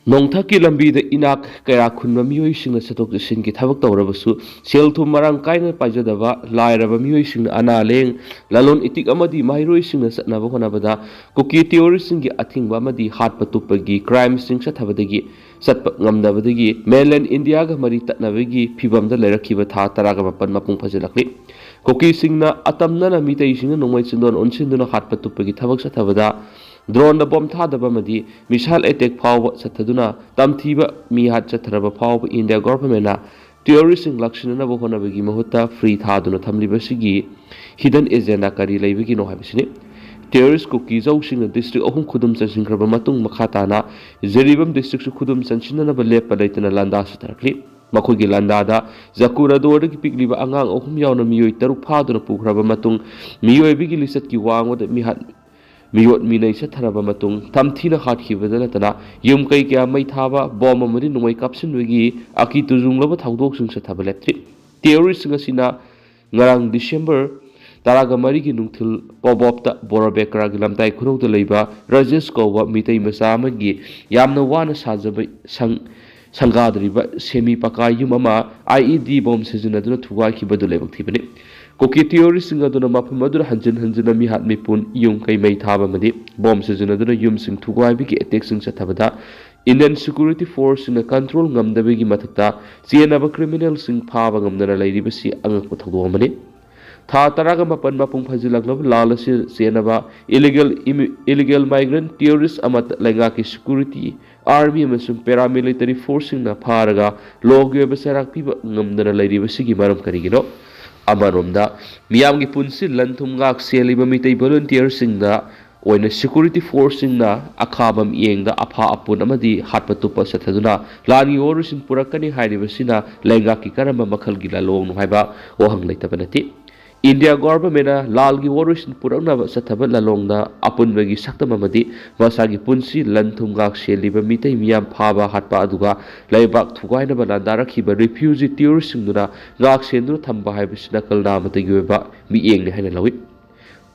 ꯅꯣꯡꯊꯛꯀꯤ ꯂꯝꯕꯤꯗ ꯏꯅꯥꯛ ꯀꯩꯔꯥꯛ ꯈꯨꯟꯕ ꯃꯤꯑꯣꯏꯁꯤꯡꯅ ꯆꯠꯊꯣꯛ ꯆꯠꯁꯤꯟꯒꯤ ꯊꯕꯛ ꯇꯧꯔꯕꯁꯨ ꯁꯦꯜ ꯊꯨꯝ ꯃꯔꯥꯡ ꯀꯥꯏꯅ ꯄꯥꯏꯖꯗꯕ ꯂꯥꯏꯔꯕ ꯃꯤꯑꯣꯏꯁꯤꯡꯅ ꯑꯅꯥ ꯂꯥꯌꯦꯡ, ꯂꯂꯣꯟ ꯏꯇꯤꯛ ꯑꯃꯗꯤ ꯃꯍꯩꯔꯣꯏꯁꯤꯡꯅ ꯆꯠꯅꯕ ꯍꯣꯠꯅꯕꯗ ꯀꯨꯀꯤ terroristꯁꯤꯡꯒꯤ ꯑꯊꯤꯡꯕ ꯑꯃꯗꯤ ꯍꯥꯠꯄ ꯇꯨꯞꯄꯒꯤ crimeꯁꯤꯡ ꯆꯠꯊꯕꯗꯒꯤ ꯆꯠꯄ ꯉꯝꯗꯕꯗꯒꯤ mainland ꯏꯟꯗꯤꯌꯥꯒ ꯃꯔꯤ ꯇꯠꯅꯕꯒꯤ ꯐꯤꯚꯝꯗ ꯂꯩꯔꯛꯈꯤꯕ ꯊꯥ ꯇꯔꯥꯒ ꯃꯥꯄꯟ ꯃꯄꯨꯡ ꯐꯥꯖꯤꯜꯂꯛꯂꯤ꯫ ꯀꯨꯀꯤꯁꯤꯡꯅ ꯑꯇꯝꯅꯅ ꯃꯤꯇꯩꯁꯤꯡꯅ ꯅꯣꯡꯃꯩ ꯆꯤꯟꯗꯣꯟ ꯑꯣꯟꯁꯤꯟꯗꯨꯅ ꯍꯥꯠꯄ ꯇꯨꯞꯄꯒꯤ ꯊꯕꯛ ꯆꯠꯊꯕꯗ droneꯗ bomb ꯊꯥꯗꯕ ꯑꯃꯗꯤ missile attack ꯐꯥꯎꯕ ꯆꯠꯊꯗꯨꯅ ꯇꯝꯊꯤꯕ ꯃꯤꯍꯥꯠ ꯆꯠꯊꯔꯕ ꯐꯥꯎꯕ ꯏꯟꯗꯤꯌꯥ ꯒꯣꯚꯔꯟꯃꯦꯟꯠꯅ terroristꯁꯤꯡ ꯂꯥꯛꯁꯤꯟꯅꯅꯕ ꯍꯣꯠꯅꯕꯒꯤ ꯃꯍꯨꯠꯇ free ꯊꯥꯗꯨꯅ ꯊꯝꯂꯤꯕꯁꯤꯒꯤ hidden agenda ꯀꯔꯤ ꯂꯩꯕꯒꯤꯅꯣ ꯍꯥꯏꯕꯁꯤꯅꯤ꯫ Terrorist ꯀꯨꯀꯤ ꯖꯧꯁꯤꯡꯅ district ꯑꯍꯨꯝ ꯈꯨꯗꯨꯝ ꯆꯟꯁꯤꯟꯈ꯭ꯔꯕ ꯃꯇꯨꯡ, ꯃꯈꯥ ꯇꯥꯅ ꯖꯤꯔꯤꯕꯥꯝ districtꯁꯨ ꯈꯨꯗꯨꯝ ꯆꯟꯁꯤꯟꯅꯅꯕ ꯂꯦꯞꯄ ꯂꯩꯇꯅ ꯂꯥꯟꯗꯥ ꯁꯤꯊꯔꯛꯂꯤ꯫ ꯃꯈꯣꯏꯒꯤ ꯂꯥꯟꯗꯥꯗ ꯖꯀꯨꯔꯥꯗꯣꯔꯗꯒꯤ ꯄꯤꯛꯂꯤꯕ ꯑꯉꯥꯡ ꯑꯍꯨꯝ ꯌꯥꯎꯅ ꯃꯤꯑꯣꯏ ꯇꯔꯨꯛ ꯐꯥꯗꯨꯅ ꯄꯨꯈ꯭ꯔꯕ ꯃꯇꯨꯡ, ꯃꯤꯑꯣꯏꯕꯒꯤ ꯂꯤꯆꯠꯀꯤ ꯋꯥꯡꯃꯗ ꯃꯤꯍꯥꯠ ꯃꯤꯑꯣꯠ ꯃꯤꯅꯩ ꯆꯠꯊꯔꯕ ꯃꯇꯨꯡ, ꯇꯝꯊꯤꯅ ꯍꯥꯠꯈꯤꯕꯗ ꯅꯠꯇꯅ ꯌꯨꯝ ꯀꯩ ꯀꯌꯥ ꯃꯩ ꯊꯥꯕ, ꯕꯣꯝ ꯑꯃꯗꯤ ꯅꯣꯡꯃꯩ ꯀꯥꯞꯁꯤꯟꯕꯒꯤ ꯑꯀꯤ ꯇꯨꯖꯨꯡꯂꯕ ꯊꯧꯗꯣꯛꯁꯤꯡ ꯆꯠꯊꯕ ꯂꯦꯞꯇ꯭ꯔꯤ꯫ Terroristꯁꯤꯡ ꯑꯁꯤꯅ ꯉꯔꯥꯡ December ꯇꯔꯥꯒ ꯃꯔꯤꯒꯤ ꯅꯨꯡꯊꯤꯜ ꯄꯣꯕꯣꯞꯇ ꯕꯣꯔꯣꯕꯦꯀ꯭ꯔꯥꯒꯤ ꯂꯝꯇꯥꯏ ꯈꯨꯅꯧꯗ ꯂꯩꯕ ꯔꯥꯖꯦꯁ ꯀꯧꯕ ꯃꯤꯇꯩ ꯃꯆꯥ ꯑꯃꯒꯤ ꯌꯥꯝꯅ ꯋꯥꯅ ꯁꯥꯖꯕ ꯁꯪ-, ꯁꯪꯒꯥꯗ꯭ꯔꯤꯕ semi ꯄꯀꯥ ꯌꯨꯝ ꯑꯃ IED ꯕꯣꯝ ꯁꯤꯖꯤꯟꯅꯗꯨꯅ ꯊꯨꯒꯥꯏꯈꯤꯕꯗꯨ ꯂꯥꯏꯕꯛ ꯊꯤꯕꯅꯤ꯫ ꯀꯨꯀꯤ terroristꯁꯤꯡ ꯑꯗꯨꯅ ꯃꯐꯝ ꯑꯗꯨꯗ ꯍꯟꯖꯤꯟ ꯍꯟꯖꯤꯟꯅ ꯃꯤꯍꯥꯠ ꯃꯤꯄꯨꯟ, ꯌꯨꯝ ꯀꯩ ꯃꯩ ꯊꯥꯕ ꯑꯃꯗꯤ ꯕꯣꯝ ꯁꯤꯖꯤꯟꯅꯗꯨꯅ ꯌꯨꯝꯁꯤꯡ ꯊꯨꯒꯥꯏꯕꯒꯤ attackꯁꯤꯡ ꯆꯠꯊꯕꯗ Indian security forceꯁꯤꯡꯅ control ꯉꯝꯗꯕꯒꯤ ꯃꯊꯛꯇ ꯆꯦꯟꯅꯕ criminalꯁꯤꯡ ꯐꯥꯕ ꯉꯝꯗꯅ ꯂꯩꯔꯤꯕꯁꯤ ꯑꯉꯛꯄ ꯊꯧꯗꯣꯛ ꯑꯃꯅꯤ꯫ ꯊꯥ ꯇꯔꯥꯒ ꯃꯥꯄꯟ ꯃꯄꯨꯡ ꯐꯥꯖꯤꯜꯂꯛꯂꯕ ꯂꯥꯜ ꯑꯁꯤ ꯆꯦꯟꯅꯕ illegal immi-, illegal migrant terrorist ꯑꯃꯠꯇ ꯂꯩꯉꯥꯛꯀꯤ security, army ꯑꯃꯁꯨꯡ paramilitary forceꯁꯤꯡꯅ ꯐꯥꯔꯒ lawꯒꯤ ꯑꯣꯏꯕ ꯆꯩꯔꯥꯛ ꯄꯤꯕ ꯉꯝꯗꯅ ꯂꯩꯔꯤꯕꯁꯤꯒꯤ ꯃꯔꯝ ꯀꯔꯤꯒꯤꯅꯣ? ꯑꯃꯔꯣꯝꯗ, ꯃꯤꯌꯥꯝꯒꯤ ꯄꯨꯟꯁꯤ ꯂꯟ ꯊꯨꯝ ꯉꯥꯛ ꯁꯦꯜꯂꯤꯕ ꯃꯤꯇꯩ volunteerꯁꯤꯡꯗ ꯑꯣꯏꯅ security forceꯁꯤꯡꯅ ꯑꯈꯥꯕ ꯃꯤꯠꯌꯦꯡꯗ ꯑꯐꯥ ꯑꯄꯨꯟ ꯑꯃꯗꯤ ꯍꯥꯠꯄ ꯇꯨꯞꯄ ꯆꯠꯊꯗꯨꯅ ꯂꯥꯟꯒꯤ ꯋꯥꯔꯣꯏꯁꯤꯟ ꯄꯨꯔꯛꯀꯅꯤ ꯍꯥꯏꯔꯤꯕꯁꯤꯅ ꯂꯩꯉꯥꯛꯀꯤ ꯀꯔꯝꯕ ꯃꯈꯜꯒꯤ ꯂꯥꯂꯣꯡꯅꯣ ꯍꯥꯏꯕ ꯋꯥꯍꯪ ꯂꯩꯇꯕ ꯅꯠꯇꯦ꯫ India governmentꯅ ꯂꯥꯜꯒꯤ ꯋꯥꯔꯣꯏꯁꯤꯟ ꯄꯨꯔꯛꯅꯕ ꯆꯠꯊꯕ ꯂꯥꯂꯣꯡꯗ ꯑꯄꯨꯟꯕꯒꯤ ꯁꯛꯇꯝ ꯑꯃꯗꯤ ꯃꯁꯥꯒꯤ ꯄꯨꯟꯁꯤ ꯂꯟ ꯊꯨꯝ ꯉꯥꯛ ꯁꯦꯜꯂꯤꯕ ꯃꯤꯇꯩ ꯃꯤꯌꯥꯝ ꯐꯥꯕ ꯍꯥꯠꯄ ꯑꯗꯨꯒ ꯂꯩꯕꯥꯛ ꯊꯨꯒꯥꯏꯅꯕ ꯂꯥꯟꯗꯥꯔꯛꯈꯤꯕ refugee terroristꯁꯤꯡꯗꯨꯅ ꯉꯥꯛ ꯁꯦꯟꯗꯨꯅ ꯊꯝꯕ ꯍꯥꯏꯕꯁꯤ ꯅꯀꯜ ꯅꯥꯃꯇꯒꯤ ꯑꯣꯏꯕ ꯃꯤꯠꯌꯦꯡꯅꯤ ꯍꯥꯏꯅ ꯂꯧꯏ꯫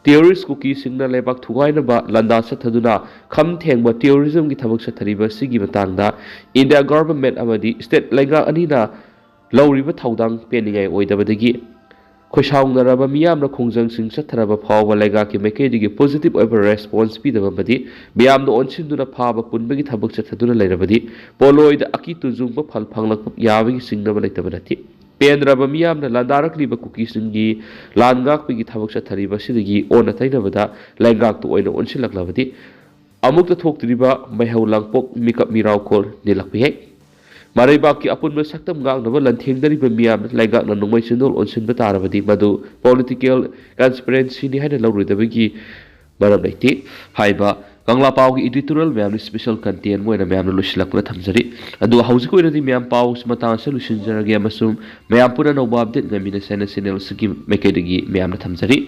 Terrorist ꯀꯨꯀꯤꯁꯤꯡꯅ ꯂꯩꯕꯥꯛ ꯊꯨꯒꯥꯏꯅꯕ ꯂꯥꯟꯗꯥ ꯆꯠꯊꯗꯨꯅ ꯈꯝ ꯊꯦꯡꯕ terrorismꯒꯤ ꯊꯕꯛ ꯆꯠꯊꯔꯤꯕ ꯑꯁꯤꯒꯤ ꯃꯇꯥꯡꯗ India government ꯑꯃꯗꯤ state ꯂꯩꯉꯥꯛ ꯑꯅꯤꯅ ꯂꯧꯔꯤꯕ ꯊꯧꯗꯥꯡ ꯄꯦꯟꯅꯤꯡꯉꯥꯏ ꯑꯣꯏꯗꯕꯗꯒꯤ ꯈꯣꯏꯁꯥꯎꯅꯔꯕ ꯃꯤꯌꯥꯝꯅ ꯈꯣꯡꯖꯪꯁꯤꯡ ꯆꯠꯊꯔꯕ ꯐꯥꯎꯕ ꯂꯩꯉꯥꯛꯀꯤ ꯃꯥꯏꯀꯩꯗꯒꯤ positive ꯑꯣꯏꯕ response ꯄꯤꯗꯕ ꯑꯃꯗꯤ ꯃꯤꯌꯥꯝꯗ ꯑꯣꯟꯁꯤꯟꯗꯨꯅ ꯐꯥꯕ ꯄꯨꯟꯕꯒꯤ ꯊꯕꯛ ꯆꯠꯊꯗꯨꯅ ꯂꯩꯔꯕꯗꯤ ꯄꯣꯠꯂꯣꯏꯗ ꯑꯀꯤ ꯇꯨꯖꯨꯡꯕ ꯐꯜ ꯐꯪꯂꯛꯄ ꯌꯥꯕꯒꯤ ꯆꯤꯡꯅꯕ ꯂꯩꯇꯕ ꯅꯠꯇꯦ꯫ ꯄꯦꯟꯗ꯭ꯔꯕ ꯃꯤꯌꯥꯝꯅ ꯂꯥꯟꯗꯥꯔꯛꯂꯤꯕ ꯀꯨꯀꯤꯁꯤꯡꯒꯤ ꯂꯥꯟ ꯉꯥꯛꯄꯒꯤ ꯊꯕꯛ ꯆꯠꯊꯔꯤꯕ ꯑꯁꯤꯗꯒꯤ ꯑꯣꯟꯅ ꯇꯩꯅꯕꯗ ꯂꯩꯉꯥꯛꯇ ꯑꯣꯏꯅ ꯑꯣꯟꯁꯤꯜꯂꯛꯂꯕꯗꯤ ꯑꯃꯨꯛꯇ ꯊꯣꯛꯇ꯭ꯔꯤꯕ ꯃꯩꯍꯧ ꯂꯥꯡꯄꯣꯛ ꯃꯤꯀꯞ ꯃꯤꯔꯥꯎꯈꯣꯜ ꯅꯤꯜꯂꯛꯄ ꯌꯥꯏ꯫ ꯃꯔꯩꯕꯥꯛꯀꯤ ꯑꯄꯨꯟꯕ ꯁꯛꯇꯝ ꯉꯥꯛꯅꯕ ꯂꯥꯟꯊꯦꯡꯅꯔꯤꯕ ꯃꯤꯌꯥꯝꯅ ꯂꯩꯉꯥꯛꯅ ꯅꯣꯡꯃꯩ ꯆꯤꯟꯗꯣꯜ ꯑꯣꯟꯁꯤꯟꯕ ꯇꯥꯔꯕꯗꯤ ꯃꯗꯨ political conspiracyꯅꯤ ꯍꯥꯏꯅ ꯂꯧꯔꯣꯏꯗꯕꯒꯤ ꯃꯔꯝ ꯂꯩꯇꯦ꯫ ꯍꯥꯏꯕ ꯀꯪꯂꯥ ꯄꯥꯎꯒꯤ editorial ꯃꯌꯥꯝꯅ special content ꯑꯣꯏꯅ ꯃꯌꯥꯝꯅ ꯂꯣꯏꯁꯤꯜꯂꯛꯄꯗ ꯊꯝꯖꯔꯤ꯫ ꯑꯗꯨꯒ ꯍꯧꯖꯤꯛꯀꯤ ꯑꯣꯏꯅꯗꯤ ꯃꯌꯥꯝ ꯄꯥꯎꯁꯤ ꯃꯇꯥꯡ ꯑꯁꯤꯗ ꯂꯣꯏꯁꯤꯟꯖꯔꯒꯦ ꯑꯃꯁꯨꯡ ꯃꯌꯥꯝ ꯄꯨꯟꯅ ꯑꯅꯧꯕ update ꯉꯥꯏꯃꯤꯟꯅꯁꯦ ꯍꯥꯏꯅ channel ꯑꯁꯤꯒꯤ ꯃꯥꯏꯀꯩꯗꯒꯤ ꯃꯌꯥꯝꯅ ꯊꯝꯖꯔꯤ꯫